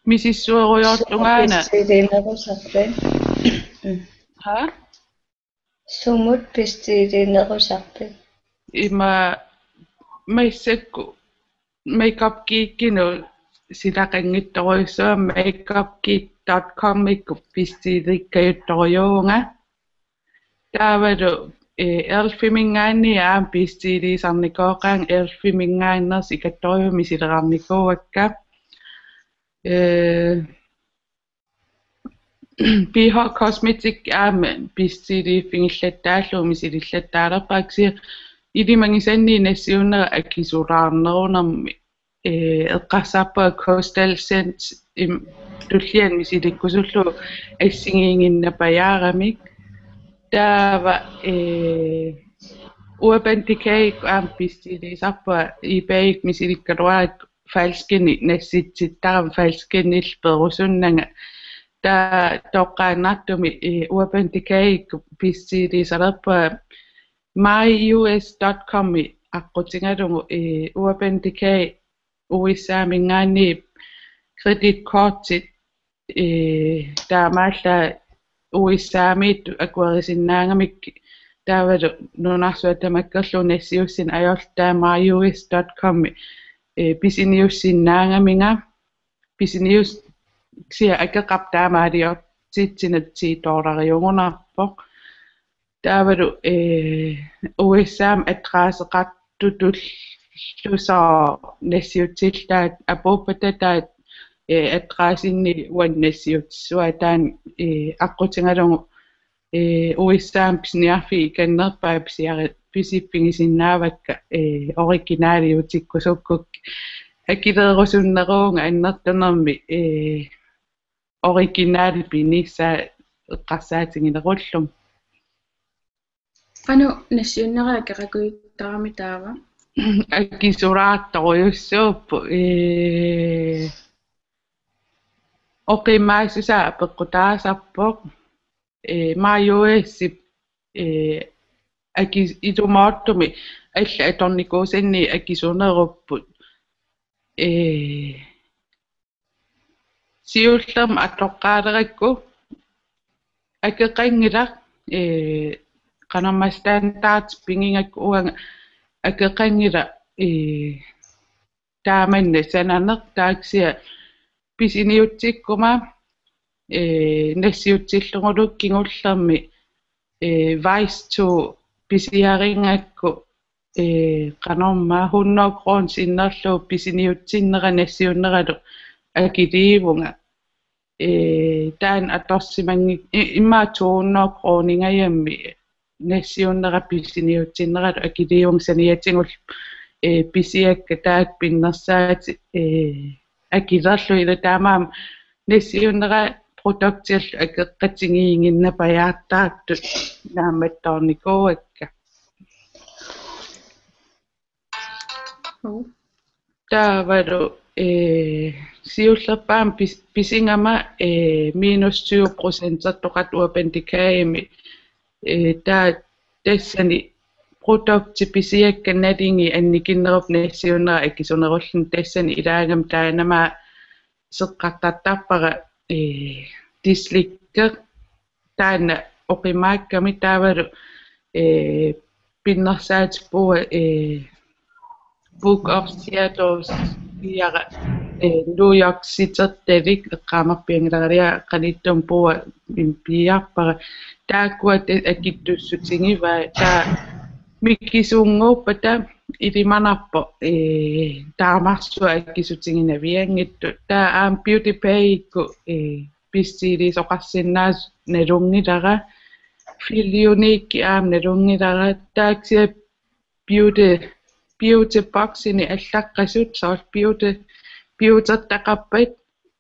Misissuerujoortungaana. Bestiliinerusarpit? Haa? Sumut bestiliinerusarpit? Ima massakkut Makeup Geekinut silaqanngitsorujussuugama makeup geek dot com-ikkut bestiliikkajuttorujussuuvunga. Taavalu, eh, elfiminngaanniit aamma bestiliisarnikooqaanga, elfiminngaanneersut ikattorujussuit misileqarnikuuakka. Eh, B H Cosmetic aamma bestiliiffigillattaallugu misilillattaalerpara, kisianni ilimagisannik nassiunnera akisulaarnerunermik, eh, eqqarsarpunga Coastal Scent im-, tulliani misilikkusullugu assigiinnginnapajaaramik. Taava, eh, Urban Decay aamma bestiliisarpunga, eBay-kkut misilikkaluarakku falskinik nassitsittarama, falskinillu perusunnanga. Taava toqqaannartumik, eh, Urban Decay-kkut bestiliisalerpunga my U S dot com-i aqqutigalugu, eh, Urban Decay U S A-minngaanniit kreditkortit, eh, taamaallaat U S A-miittut akuerisinnaagamikku, taavalu nunarsuaq tamakkerlugu nassiussineq ajorlugu taava my U S dot com-i, eh, pisiniussinnaagaminga, pisinius-, kisianni akeqarpoq taamaaliortitsineq ti dollariugunarpoq. Taavalu, eh, U S A-mi adresseqartutullu soorlu nassiutsillutaat apuuppata taava, eh, adressinni uani nassiutissuaa, taanna, eh, aqqutigalugu, eh, U S A-mi pisiniarfiit ikannerpaat pisiari-, pisiffigisinnaavakka, eh, originaliutikkusukkukkit. Akileerusunneruuvunga annertunermik, eh, originali pinissaa eqqarsaatiginerullunga. Qanoq nassiunnera akeqakujuttarami taava? Akisulaartorujussuupput, ee, oqimaassusaa apeqqutaasarpoq, ee, my U S-ip, ee, aki-, ilumoortumik allat atornikuusanni akisunerupput, ee, siullermik atoqqaalerakku akeqanngilaq, ee, qanormaa standard pigigakku uanga akeqanngilaq, ee, taamannak sananeq, taava kisianni pisiniutsikkuma, ee, nassiutsillugulu kingullermik, ee, Vice to pisiarigakku, ee, qanormaa hundrede kroner sinnerlugu pisiniutsinnera nassiunneralu akiliivunga. Ee, taanna atorsimanngik-, i-, immaqa to hundrede kroningajammi nassiunnera pisiniutsinneralu akiliivunga saniatigullu, ee, pisiakka taakku pinnersaatit, ee, akilerlugit, ila taamaammat nassiunnera produktillu akeqatigiinnginnapajaartaartut naammattoornikuuakka. Taavalu, ee, siullerpaamik pis-, pisigama, ee, minus tyve procentertoqartoq Urban Decay-mi Ee, taa tassani produkti pisiakka nalingi annikinnerup nassiunnera akisunerulluni tassani ilaagami taanama seqqartartarpara, ee, Dislikki taanna oqimaakkami taavalu, ee, pinnersaatit puua, ee, Book of Shadows piara, ee, New York City-rtalik eqqaamarpianngilara qanittumi puua piiarpara. Taakkua te-, akittussutigivaat taa mikisunnguuppata ilimanarpoq, ee, taamarsuaq akisutiginavianngitsoq. Taa aamma Beauty Bay-ikkut, ee, bestiliisoqarsinnaasut nalunngilara. Feel Unique aamma nalunngilara. Taa kisianni beauty, beauty boxini allaqqasut soorlu beauty, beautyeqarpat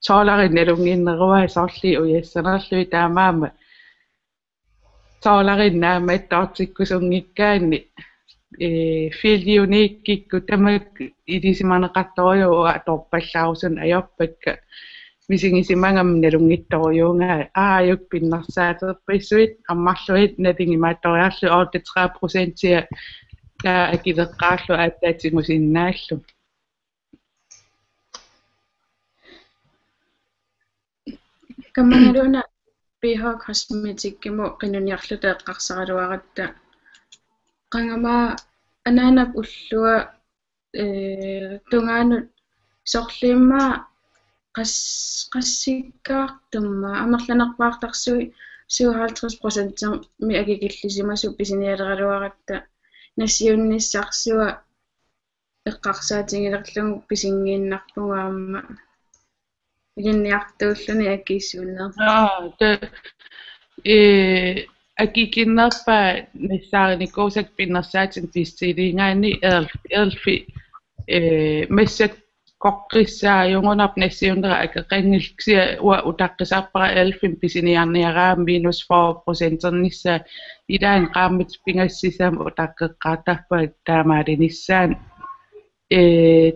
soorlu nalunnginneruaat soorlu ujassanerlugit taamaammat soorlu naammattoortikkusunngikkaanni, ee, Feel Unique-ikkut tamakku ilisimaneqartorujuuvoq atorpallaarusunneq ajorpakka misigisimagama nalunngitsorujuugaat aajuku pinnersaaterpassuit ammarlugit nalingi imaattoriarlugit otteogtredive procentia taa akileqqaarlugu aatsaat tigusinnaallugu. Kammanngaluuna B H Cosmetics-imut qinuniarluta eqqarsaraluaratta. Qangami anaanap ullua, ee, tungaanut sorliimmaa qas-, qassikkaartummaa amerlanerpaartarsuit syvoghalvtreds procentimik akikillisimasut pisinialeraluaratta nassiunnissarsuaq eqqarsaatigilerlugu pisinngiinnarpugut aamma. Ilinniartuulluni akisuuneq. Aa, te, ee, akikinnerpaaq nassaarinikuusakka pinnersaatinik bestiliigaanni elf, elfi, ee, massakkut koqqissaajugunarpoq nassiunnera akeqanngilaq kisianni uanga utaqqisarpara elfimik pisiniarniaraangama minus fyrre procenternissaa ilaanni qaammatit pingasut sisamat utaqqeqqaartarpakka taamaalinissaanut. Ee,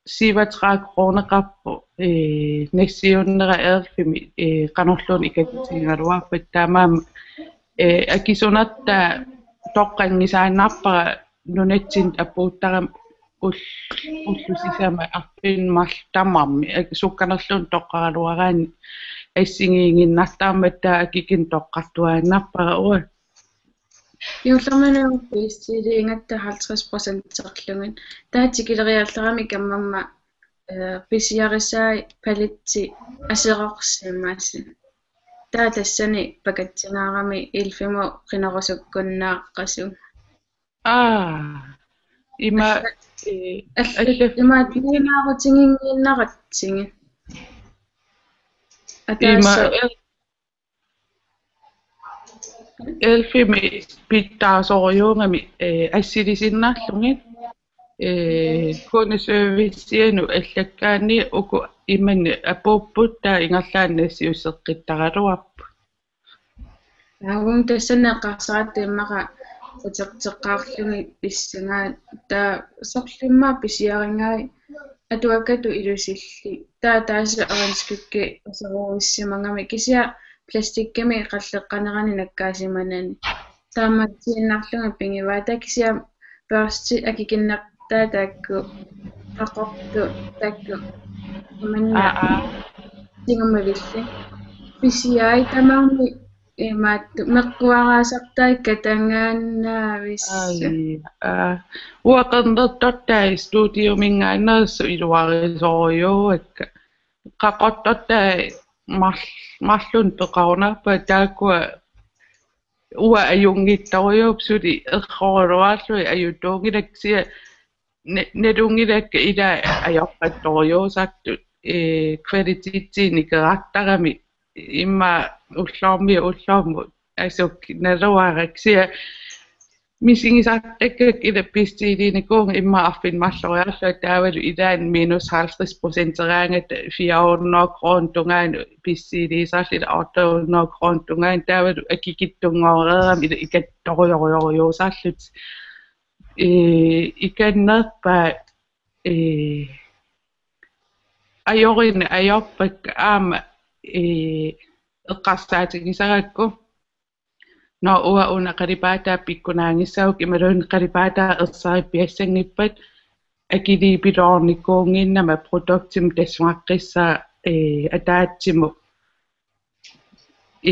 syvogtredive kroneqarpoq, ee, nassiunnera elfimi, ee, qanorluunniit ikattutigigaluarpat taamaammat, ee, akisunertaa toqqanngisaannarpara nunatsinnut apuuttarami ul-, ullut sisamat arfineq-marluk tamarmik, ee, sukkanerluunniit toqqaraluaraanni assigiinnartarmat taa akikinneq toqqartuaannarpara uanga. Juullermini bestiliigatta halvtreds procenterlugit. Taa tikileriallarami kammamma, ee, pisiarisai paletti aserorsimasut. Taa tassani pakatsingaarami elfimut qinerusukkunnaaqqasut. Aa, ima, alla-, ee, alla-, alla-, imaat nuimaarutiginnginnaratsigit. Ima, ataaseq el-, elfimi pitsaasorujuugami, ee, assilisinnarlugit, ee, kundeservicianut allakkaanni uku imanni apuupput taa ingerlaannaq nassiusseqqittaraluarput. Taava tassani eqqarsaratta immaqa uterteqqaarlugit pissagaat taa sorliimmaa pisiarigai atuakkatut ilusillit. Taa taassuma øjenskygge aserorsimagami kisianni plastikkimi qalleqqanerani nakkaasimanani. Taamaatsiinnarlugit pigivaat taa kisianni børstit akikinnertaa taakku qaqortut taakku imanna. Aa, aa. Tigummavilli. Pisiai tamarmik imaattoq meqquaraasartai katagaannaavissut. Ai, aa. Uanga qernertortai studiuminngaanneersut iluarisorujuuakka. Qaqortortai mar-, marlunnik peqarunarpai taakkua uanga ajunngitsorujuupput suli erroruluarlugit ajutuunngilakka kisianni na-, nalunngilakka ilaat ajorpattorujussuusartut, ee, kvalitetinik ikerartarami immaqa ullormiit ullormut asukkiarluarpara kisianni misigisartakkakka ilaa bestiliinikuuvunga immaqa arfineq-marloriarlunga taavalu ilaanni minus halvtreds procenteraangata fire hundrede kroner tungaanut bestiliisarlunga otte hundrede kroner tungaanut taavalu akikitsunngoreerami ilaa ikattorujorujorujussuusarlutik. Ee, ikannerpaaq, ee, ajorineq ajorpakka aamma, ee, eqqarsaatigisarakku. Nå, uanga una qalipaataa pikkunaanngissagukku imaluunniit qalipaataa ersarippiassanngippat akiliipiloornikuunnginnama produktimik tassuaqqissara, ee, ataatsimut,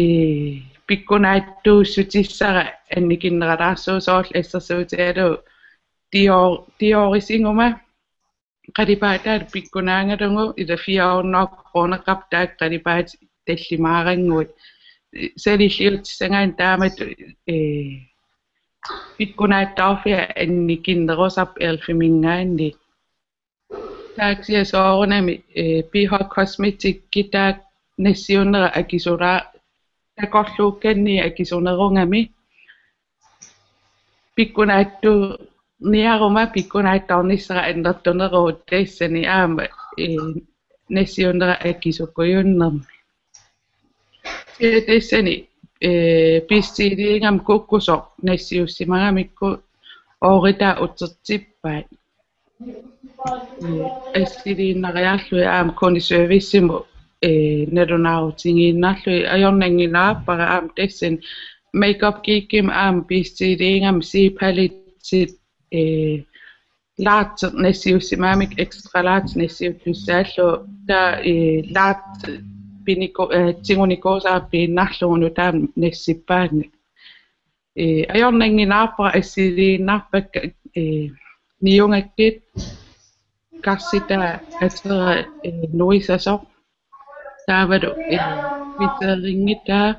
ee, pikkunaatsuussutissara annikinneralaarsuusoq, soorlu assersuutigalugu Dior-, Diorisiguma qalipaataata pikkunaagalugu ila fire hundrede kroneqarpoq taakku qalipaatit tallimaarannguit. Salilliutissagaanni taamatut, ee, pikkunaatsoorfia annikinnerusarpoq e.l.f.-iminngaanniit. Taava kisianni soorunami, ee, BH Cosmetics taakku nassiunnera akisulaa-, takorluukkanni akisunerugami. Pikkunaatsuuniaruma pikkunaatsoornissara annertuneruvoq tassani aamma, ee, nassiunnera akisukujunnermi. Kisianni tassani, ee, bestilliingama kukkusoq nassiussimagamikku ooritaa utertippaat. Ee, assiliinnariarlugit aamma kundeservicemut, ee, nalunaarutigiinnarlugit ajornannginnerpara aamma tassani Makeup Geekimi aamma bestilliingama Z-palettit, ee, large nassiussimagamikku extra large nassiuttussaallugu taava, ee, large piniku-, ee, tigunikuusara piinnarlugu nutaamik nassippaannga. Ee, ajornannginnerpara assiliinnarpakka, ee, niugakkit karsitaa atera, ee, nuisasoq. Taavalu, ee, glitterinngitsoq.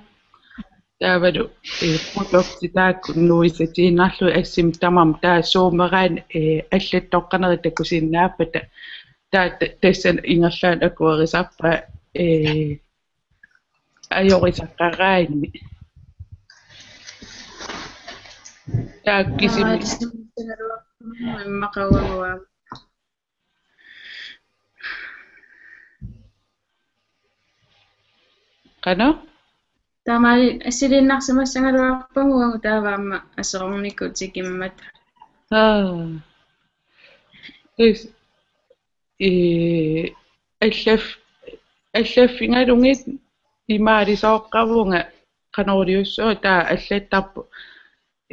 Taavalu, ee, produktit taakku nuisatiinnarlugit assimik tamarmik taava zoomeraanni, ee, allattoqqanerit takusinnaappata. Taava ta-, tassani ingerlaannaq akuerisarpara, ee, ajorisaqaraanni. Taava kisimi. Aa, immaqaluarpunga. Qanoq? Taamaali assiliinnarsimassagaluarpunga uagut taava aamma aserornikut tikimmata. Aa. Tassa, ee, allaf-, allaffigalugit imaalisooqqavunga qanoq iliussuunga taava allattarpoq,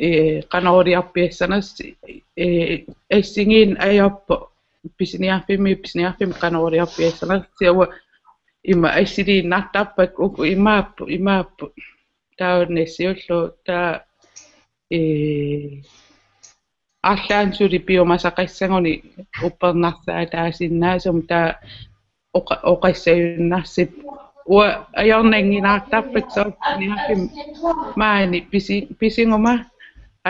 ee, qanoq iliorpiassanersoq, ee, assigiinneq ajorpoq pisiniarfimmi, pisiniarfimmi qanoq iliorpiassanersoq, uanga ima assiliinnartarpakka uku imaapput, imaapput. Taava nassiullugu taava, ee, arlaannik suli piumasaqassaguni uppernarsaataasinnaasumik taava oqa-, oqassagunarpoq. Uanga ajornannginnertarpakka soorlu pisiniarfimmi maani pisi-, pisiguma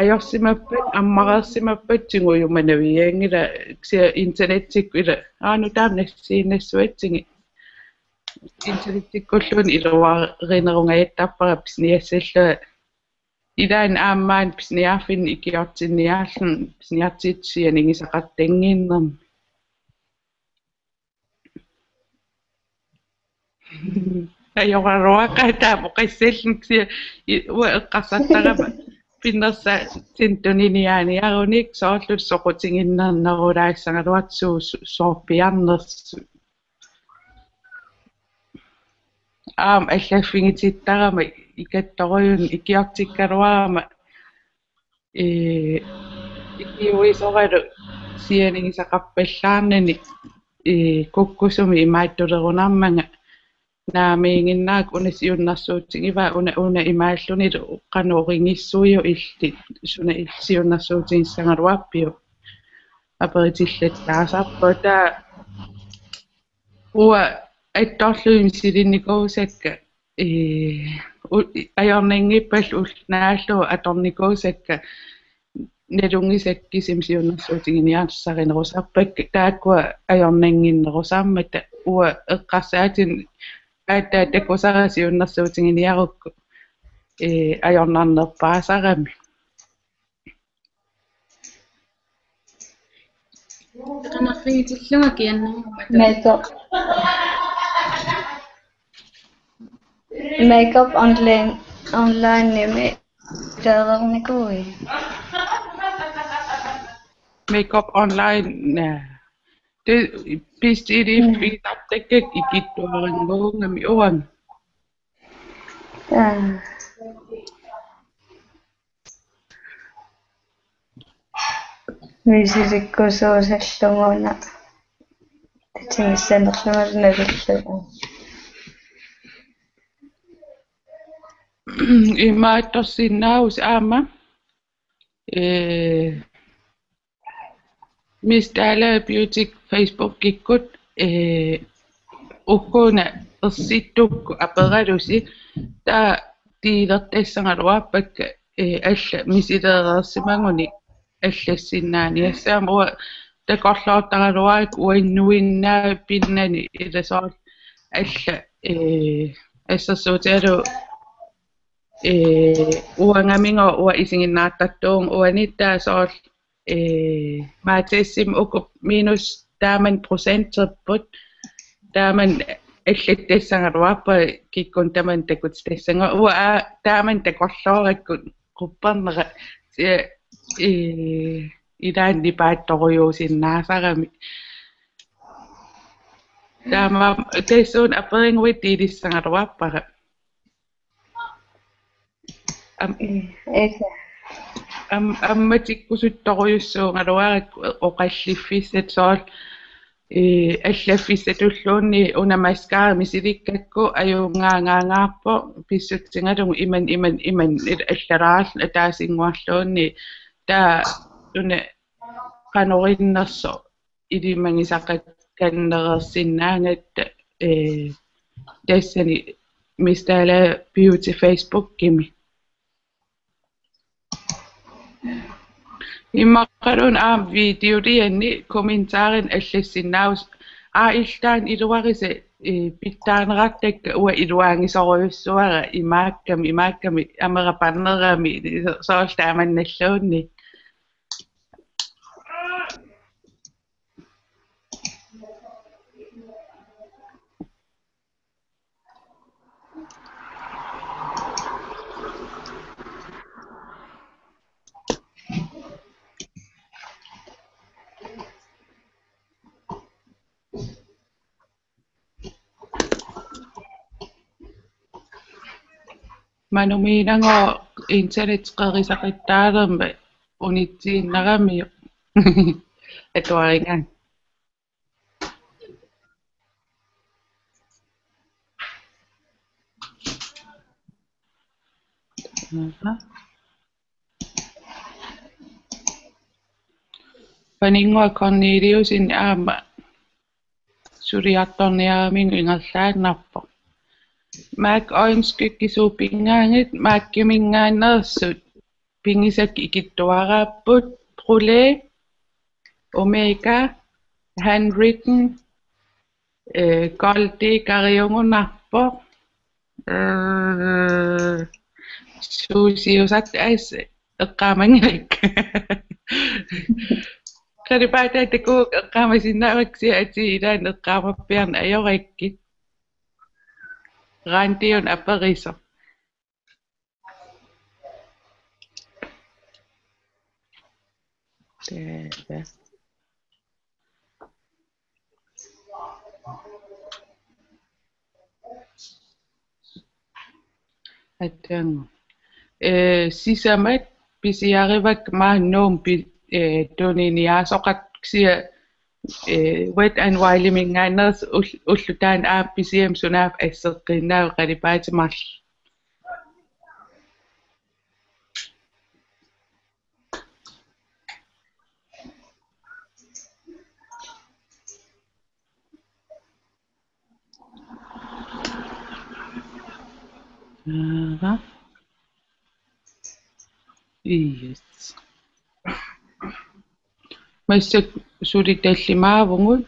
ajorsimappat, ammareersimappat tigujumanavianngilaq kisianni internettikkut ila, aa, nutaamik nassiinnassuatsigit. Internettikkulluunniit iluarinerungajattarpara pisiniassallunga. Ilaanni aamma maani pisiniarfinni ikiortinniarluni pisiniartitsisut sianigisaqartannginnermi. Ajoraluaqaaq taama oqassallunga kisianni i-, uanga eqqarsartarama pinnersaatinnik tuniniaaniarunik soorlu soqutiginninnerulaassagaluartoq suu-, su-, soorpiarnersut. Aamma allaffigitittarama ikattorujunnik ikiortikkaluarama, ee, ikiuisoralu sianigisaqarpallaarnani, ee, kukkusumik imaattulerunarmanga naamiiginnarukku una siunnersuutigivaa una, una imaallunilu qanoq origissuiuk illit suna il-, siunnersuutigissagaluarpiuk. Aperitillattaasarpoq taava uanga attorlugit misilinnikuusakka, ee, u-, ajornanngippallu ulloq naallugu atornikuusakka nalunngisakka kisimik siunnersuutiginiarsarinerusarpakka taakkua ajornannginnerusarmata uanga eqqarsaatinik aatsaat takusara siunnersuutiginiarukku, ee, ajornarnerpaasarami. Qanarfigitillunga kiannermata. Makeup. Makeup online, onlineimi taavernikuui. Makeup online, naa. Te bestilliiffigisartakkakka ikittuarannguugami uanga. Aa. Misilikkusuusallugu una tatigissanerlungalu nalullugu. Imaattorsinnaavusi aamma, ee, Miss Dalager Beauty Facebookikkut, ee, ukkuuna ersittukkut aperalusi, taava delertassagaluarpakka, ee, alla misileereersimagunik allassinnaaniassammat. Uanga takorloortaraluarakku uannuinnaq pinnani ila soorlu alla, ee, assersuutigalugu, ee, uangamigooq uanga isiginnaartartuuvunga uani, taava soorlu, ee, Matasimi uku minus taamannak procenterput, taamannak allattassagaluarpara kikkunnut tamanut takutitassagaa, uanga aa taamannak takorloorakku quppernera, ee, ee, ilaanni paattorujuusinnaasarami. Taamaammat tassuuna aperiguit delissagaluarpara. Am-, Ee, esa. Am-, ammatikkusuttorujussuugaluarakku oqalliffissat soorlu, ee, allaffissatulluunniit una mascara misilikkakku ajugaagaangaarpoq pissutigalugu imannak, imannak, imannak, il-, allalaarluni ataasinnguarluunniit, taava una qanoq innersoq ilimagisaqakkannereersinnaagatta, ee, tassani Miss Dalager Beauty Facebookimi. Imaluunniit aamma videoliani kommentarini allassinnaavusi. Aa, illit taanna iluarisi, ee, pitsaanerartakka, uanga iluarisorujussuara imaakkami, imaakkami amera panerami, soorlu taamannalluunniit. Manumiinagooq internet qerisaqattaalermat unitsiinnaramiuk. Atuarigaanga. Aha. Paninnguaq Corneliussen aamma suliartorniaramiuk ingerlaannarpoq. MAC øjenskygge suut pingaanngit, MAC-iminngaanneersut pigisakka ikittuaraapput: Brulé, Omega, Handwritten, ee, Gold Digger-iugunarpoq. Ee, suusiusartut assut eqqaamanngilakka. Qalipaatai takuuk eqqaamasinnaavakka, kisianni atii ilaanni eqqaamappiarneq ajorakkit. Randi una aperisoq. Taava. Attagu. Ee, sisamat pisiarivakka maani Nuummi pi-, ee, tuniniaasoqartut, kisianni, ee, Wet n Wild-iminngaanneersut ul-, ulloq taanna aamma pisiammat sunaaffa asseqqiinnaavat qalipaatit marluk. Aha. Yes. Massakkut suli tallimaavugut.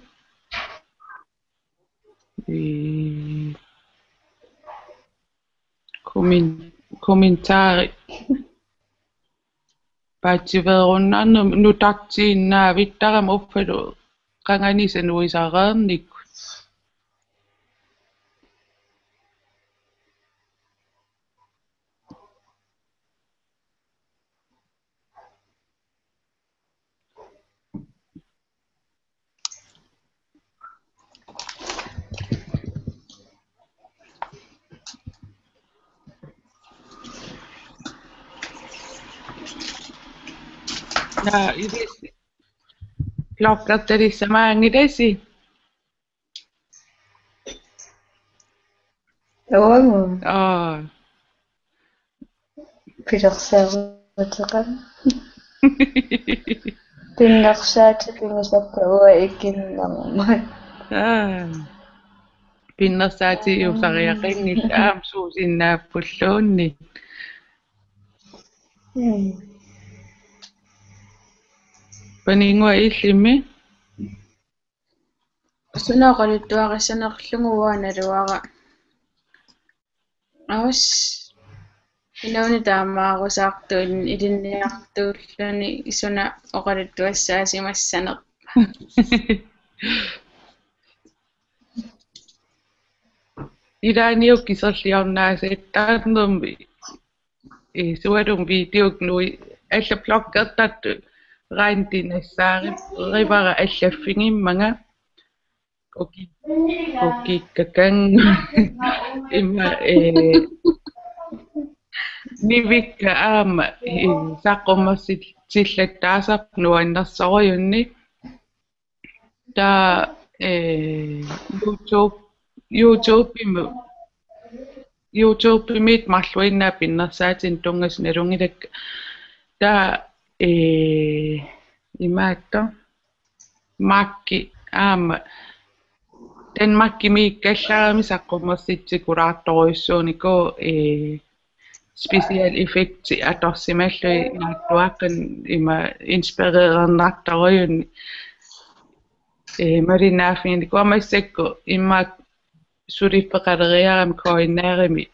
Ee, kommen-, kommentarit. Paatsiveerunnaarnermut nutartiinnaavittarama uffalu qanganisa nuisareernikkut. Naa, ilissi, Bloggertalissamaanngilasi? Uagut. Aa. Pilersaaruteqarpoq. Pinnersaatipigisakka uanga ikinnermat. Aa. Pinnersaatiusariaqanngillat aamma suusinnaappulluunniit. Mm. Paninnguaq illimmi? Suna oqaluttuarissanerlugu uanga naluara. Aus. Inuuneq taamaarusaartuulluni ilinniartuulluni suna oqaluttuassaasimassanerpa. Ilaanniuk kiserliornaasattaarnermi, ee, sualum videok nui alla bloggertartut Randi nassaarivara allaffigimmanga. Uki-, ukikkakannga. Ima, ee, nivikka aamma, ee, saqqummersitsillattaasarput nuannersorujunnik. Taava, ee, YouTube, YouTube-imi, YouTube-imiit marluinnaat pinnersaatinik tunngasut nalunngilakka. Taava, ee, imaattoq, Makki aamma Danmarkimiikkallarami saqqummersitsikulaartorujussuunikuuvoq, ee, special effects atorsimallugit naatsuaqqanik ima inspirerernartorujunnik, ee, malinnaaffiginikuuara. Massakkut immaqa suliffeqaleriarami KNR-imi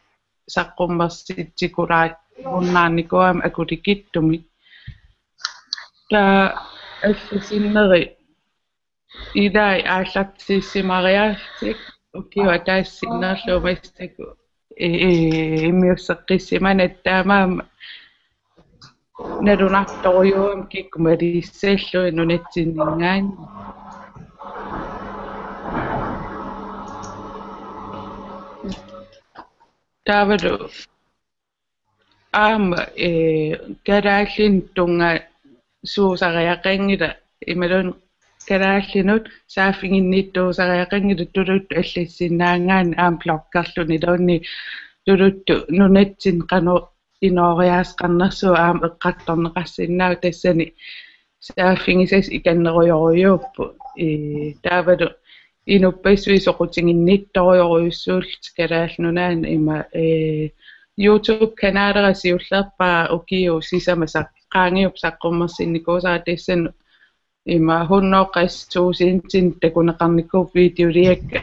saqqummersitsikulaarunnaarnikuugami akulikitsumik. Taava alla sinneri ilai aallartissimariarlutik ukiup ataatsip sinnerlugu massakkut, ee, ee, immiusseqqissimanani taamaammat nalunartorujuugami kikkut malissallugit nunatsinninngaanniit. Taavalu aamma, ee, kalaallinut tunngasuusariaqanngilaq imaluunniit kalaallinut saaffiginnittuusariaqanngilaq tuluttut allassinnaagaanni aamma bloggerluniluunniit tuluttut nunatsinni qanoq inooriaaseqarnersugut aamma eqqartorneqarsinnaavoq tassani saaffigisassat ikinnerujorujuupput. Ee, taavalu inuppassuit soqutiginnittorujorujussuullutik Kalaallit Nunaanni ima, ee, YouTube-kanalera siullerpaaq ukiut sisamat saq-, qaangiupput saqqummersinnikuusara tassani ima hundrede og tres tusindinik takuneqarnikuupput videoliakka,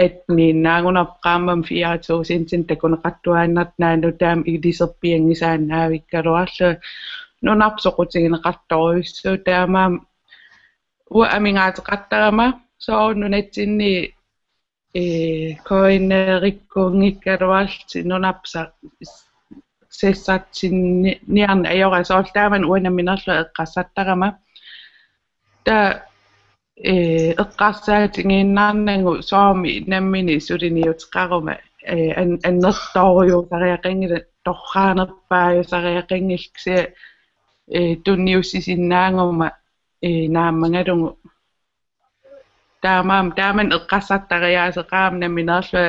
at niinnaagunarpoq qaammammi fire tusindinik takuneqartuaannartut naak nutaamik iliserpianngisaannavikkaluarlugit nunarput soqutigineqartorujussuuvoq taamaammat uanga amigaateqartarama soorlu nunatsinni, ee, KNR-ikkuunngikkaluarlutik nunarput sa-, sassartinniarneq ajorami soorlu taamani uanga nammineerlunga eqqarsartarama. Taava, ee, eqqarsaatigiinnarnagu soormi nammineq suliniuteqaruma, ee, an-, annertoorujussuusariaqanngilaq torraarnerpaajusariaqanngilaq kisianni, ee, tunniussisinnaaguma, ee, naammagalugu. Taamaammat, taamani eqqarsartariaaseq aamma nammineerlunga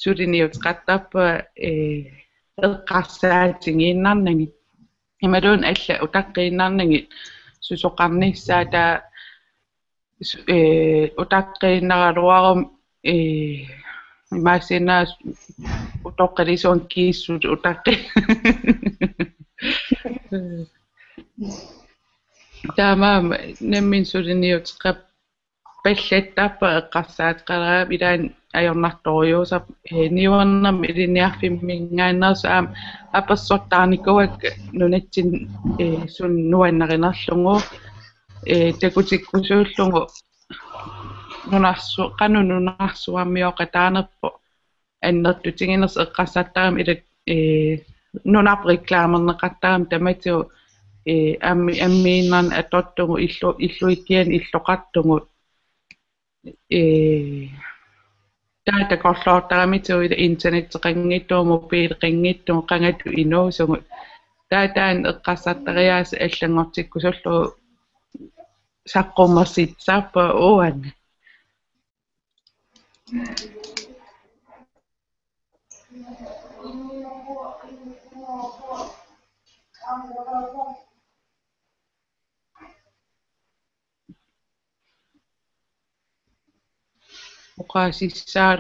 suliniuteqartarpunga, ee, eqqarsaatigiinnarnagit. Imaluunniit allat utaqqiinnarnagit susoqarnissaat taava su-, ee, utaqqiinnaraluaruma, ee, imaassinnaavoq utoqqalisuunngitsut utaqqi-, taamaammat nammineq suliniuteqarpallattarpunga eqqarsaateqalaarama ilaanni ajornartorujussuusarpoq, ee, niuernermi ilinniarfimminngaanneersut aamma apersortaarnikuuakka nunatsinni, ee, suna nuannarinerlugu, ee, takutikkusullugu nunarsu-, qanoq nunarsuarmioqataanerpoq annertutiginersoq eqqarsartarama ilaa, ee, nunarput reklamerneqartarami tamatigut, ee, ammi-, ammiinnarnik atortugut illu-, illuikkianik illoqartugut. Ee, taava takorloortaramitigut ilaa internetteqanngitsugut, mobileqanngitsugut, qangatut inuusugut. Taava taanna eqqarsartariaaseq allanngortikkusullugu saqqummersitsisarpunga uanga.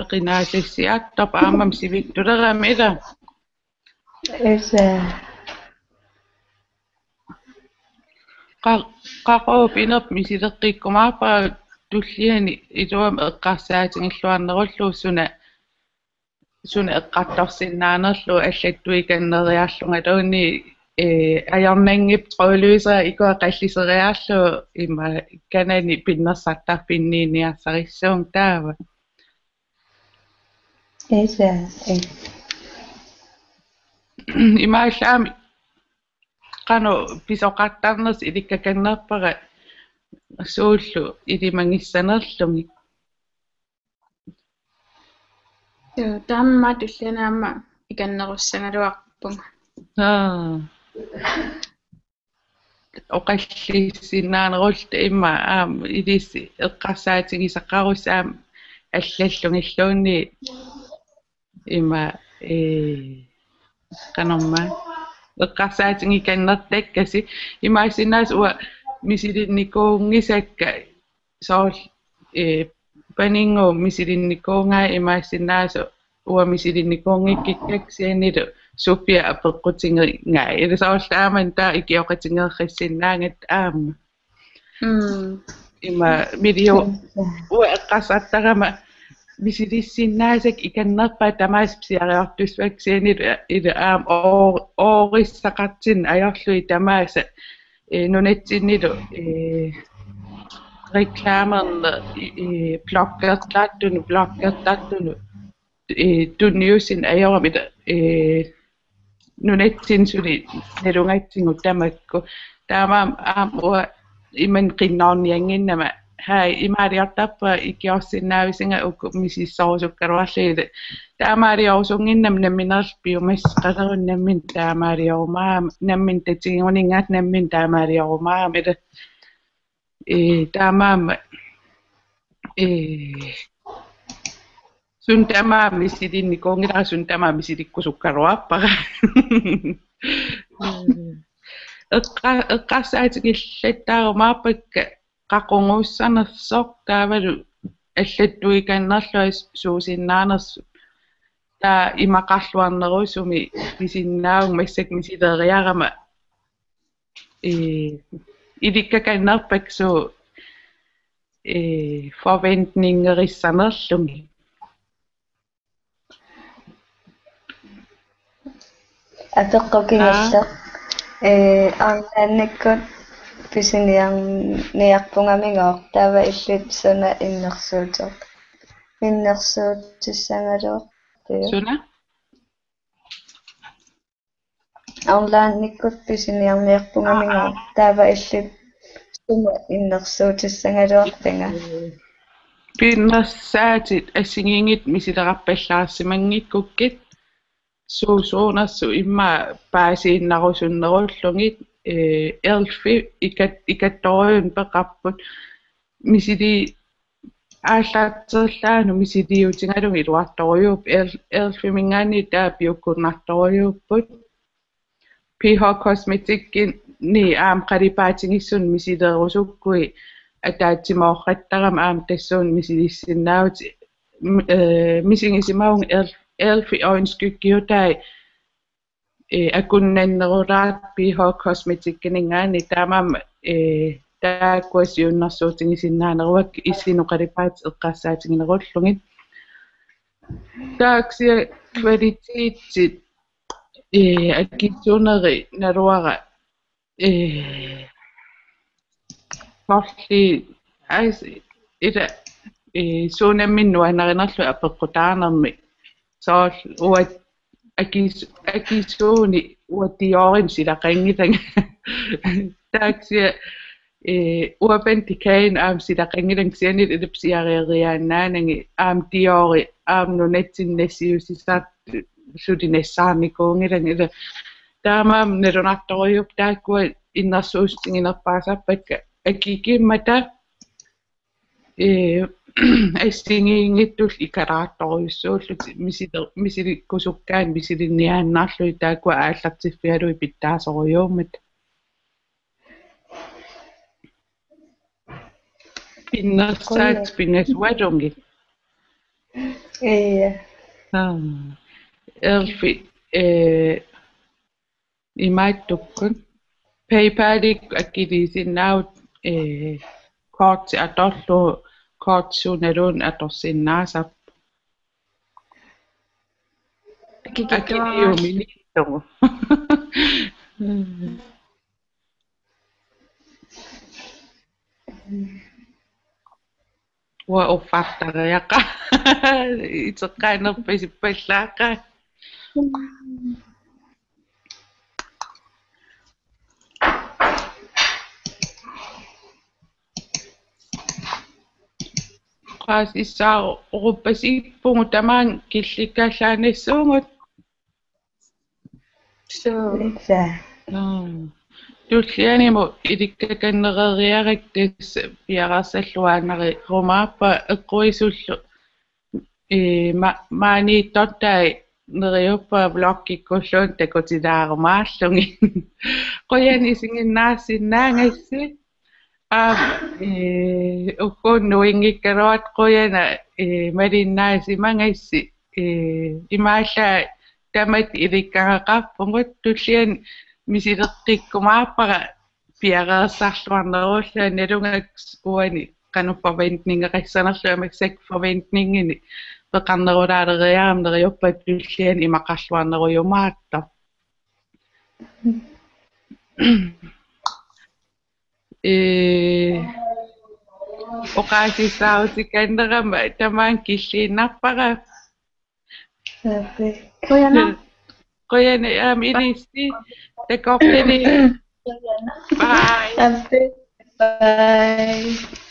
Oqaasissaaleqinaasassiartorpoq aammami sivitsulerami ila. Esa. Qa-, qaqugu inerpoq misileqqikkumaarpara tulliani iluamik eqqarsaatigilluarnerullugu suna, suna eqqartorsinnaanerlugu allattuikanneriarlungaluunniit, ee, ajornanngippat trådløsera ikua qalliseriarlugu ima kanani pinnersartarfinniinniarsarissuunga taava. Esa, eh. Imaallaami qanoq pisoqartarnersoq ilikkakannerpara suullu ilimagissanerlugit. Joo, taama tulliani aamma ikannerussagaluarpunga. Aa. Oqallissinnaanerulluta ima aamma ilissi eqqarsaatigisaqarussi aamma allallugilluunniit ima, ee, qanormaa eqqarsaatigikannertakkasi imaassinnaavoq uanga misilinnikuunngisakka soorlu, ee, Paninnguup misilinnikuugai imaassinnaavoq uanga misilinnikuunngikkikkakka kisiannili Sofia apeqqutigigai. Ila soorlu taamani taava ikioqatigeersinnaagatta aamma. Mm. Ima milio uanga eqqarsartarama misilissinnaasakka ikannerpaat tamaasa pisiariartussavakka kisiannili ila aamma oo-, oorissaqartinneq ajorlugit tamaasa, ee, nunatsinnilu, ee, reklamerneq, ee, bloggertartunut, bloggertartunut, ee, tunniussineq ajorami ila, ee, nunatsinni suli nalugatsigu tamakku. Taamaammat aamma uanga imannak qinnuarniannginnama, haj, imaaliortarpunga ikiorsinnaavisinga uku misissorusukkaluarlugit. Taamaaliorusunnginnama nammineerlunga piumassuseqaleruni nammineq taamaaliorumaarama, nammineq tatigiguninngaanniit nammineq taamaaliorumaarama ila. Ee, taamaammat, ee, suut tamaasa misilinnikuunngilara, suut tamaasa misilikkusukkaluarpara. Eqqa-, eqqarsaatigillattaarumaarpakka qaquguussanersoq taavalu allattuikannerlunga suusinnaanersoq. Taava imaqarluarnerusumik pisinnaavunga massakkut misileriarama, ee, ilikkakannerpakka suut, ee, forventningerissanerlugit. Apeqqut kingulleq. Aa. Ee, online-ikkut pisiniarniarpungamigooq taava illit suna innersuuter-, innersuutissagaluarpiuk? Suna? Online-ikkut pisiniarniarpungamigooq. Aa, aa. Taava illit suna innersuutissagaluartanga? Pinnersaatit assigiinngitsut misilerarpallaarsimanngikkukku suusuunersut immaqa paasiinnarusunnerullugit, ee, elfi ikat-, ikattorujunnik peqarput misili- aallarterlaanut misiliutigalugit iluartorujuupput, el-, elfiminngaanniit taava piukkunnartorujuupput. BH Cosmeticsimi aamma qalipaatigissunik misilerusukkuit ataatsimoortarama aamma tassuuna misilissinnaavutit, m-, ee, misigisimavunga elf-, elfi øjenskyggiutai, ee, akunnannerulaartut BH Cosmeticsiminngaanniit taamaammat, ee, taakkua siunnersuutigisinnaaneruakka isinut qalipaatit eqqarsaatiginerullugit. Taava kisianni kvalitetit, ee, akisuuneri naluara, ee, soorlu, aas, ila, ee, suut nammineq nuannarinerlugit apeqqutaanermik. Soorlu uanga akis-, akisuunik uanga Diorimik silaqanngilanga. Taava kisianni, ee, Urban Decay aamma silaqanngilanga kisiannili ila pisiariariaannaanagit aamma Diori aamma nunatsinni nassiussisartut suli nassaarnikuunngilanga ila. Taamaammat nalunartorujuupput taakkua innersuussutiginerpaasarpakka akikimmata, ee, assigiinngitsut ikalaartorujussuullutik misili-, misilikkusukkaanni misilinniaannarlugit taakkua aallartiffigalugit pitsaasorujuummata. Pinnersaatit pinasualugit. Ee. Aa. Elfi, ee, imaattukkut. PayPalikkut akiliisinnaavutit, ee, korti atorlugu, korti sunaluunniit atorsinnaasarpoq. Akikitsuaraash. Akiliuminittugu. Uanga uffartariaqaaq. Iteqqaanerpasippallaaqaaq. Oqaasissaaruppasippugut tamaanga killikkallaannassaagut. Suu. Ilaa. Aa. Tullianimut ilikkakannereeriarakkit tassa piareersalluaannarnerumaarpara eqquisullu. Ee, ma-, maaniittortai neriuppunga vloggikkulluunniit takutilaarumaarlugit. Qujanaq isiginnaarsinnaagassi. Aap, ee, ugguuna nuinngikkaluartoq qujanaq, ee, malinnaassimagassi, ee, imaallaat tamatta ilikkagaqarpugut tulliani misileqqikkumaarpara piareersarluarnerullunga nalugakku uani qanoq forventningeqassanerlunga massakkut forventningini peqarnerulaaleriarama neriuppunga tulliani imaqarluarnerujumaartoq. Ee, oqaasissaarutikannerama tamaanga killiinnarpara. Aappi. Qujanaq. Qujanaq aamma ilissi. Takoqqinit. Bye. Aappi. Bye.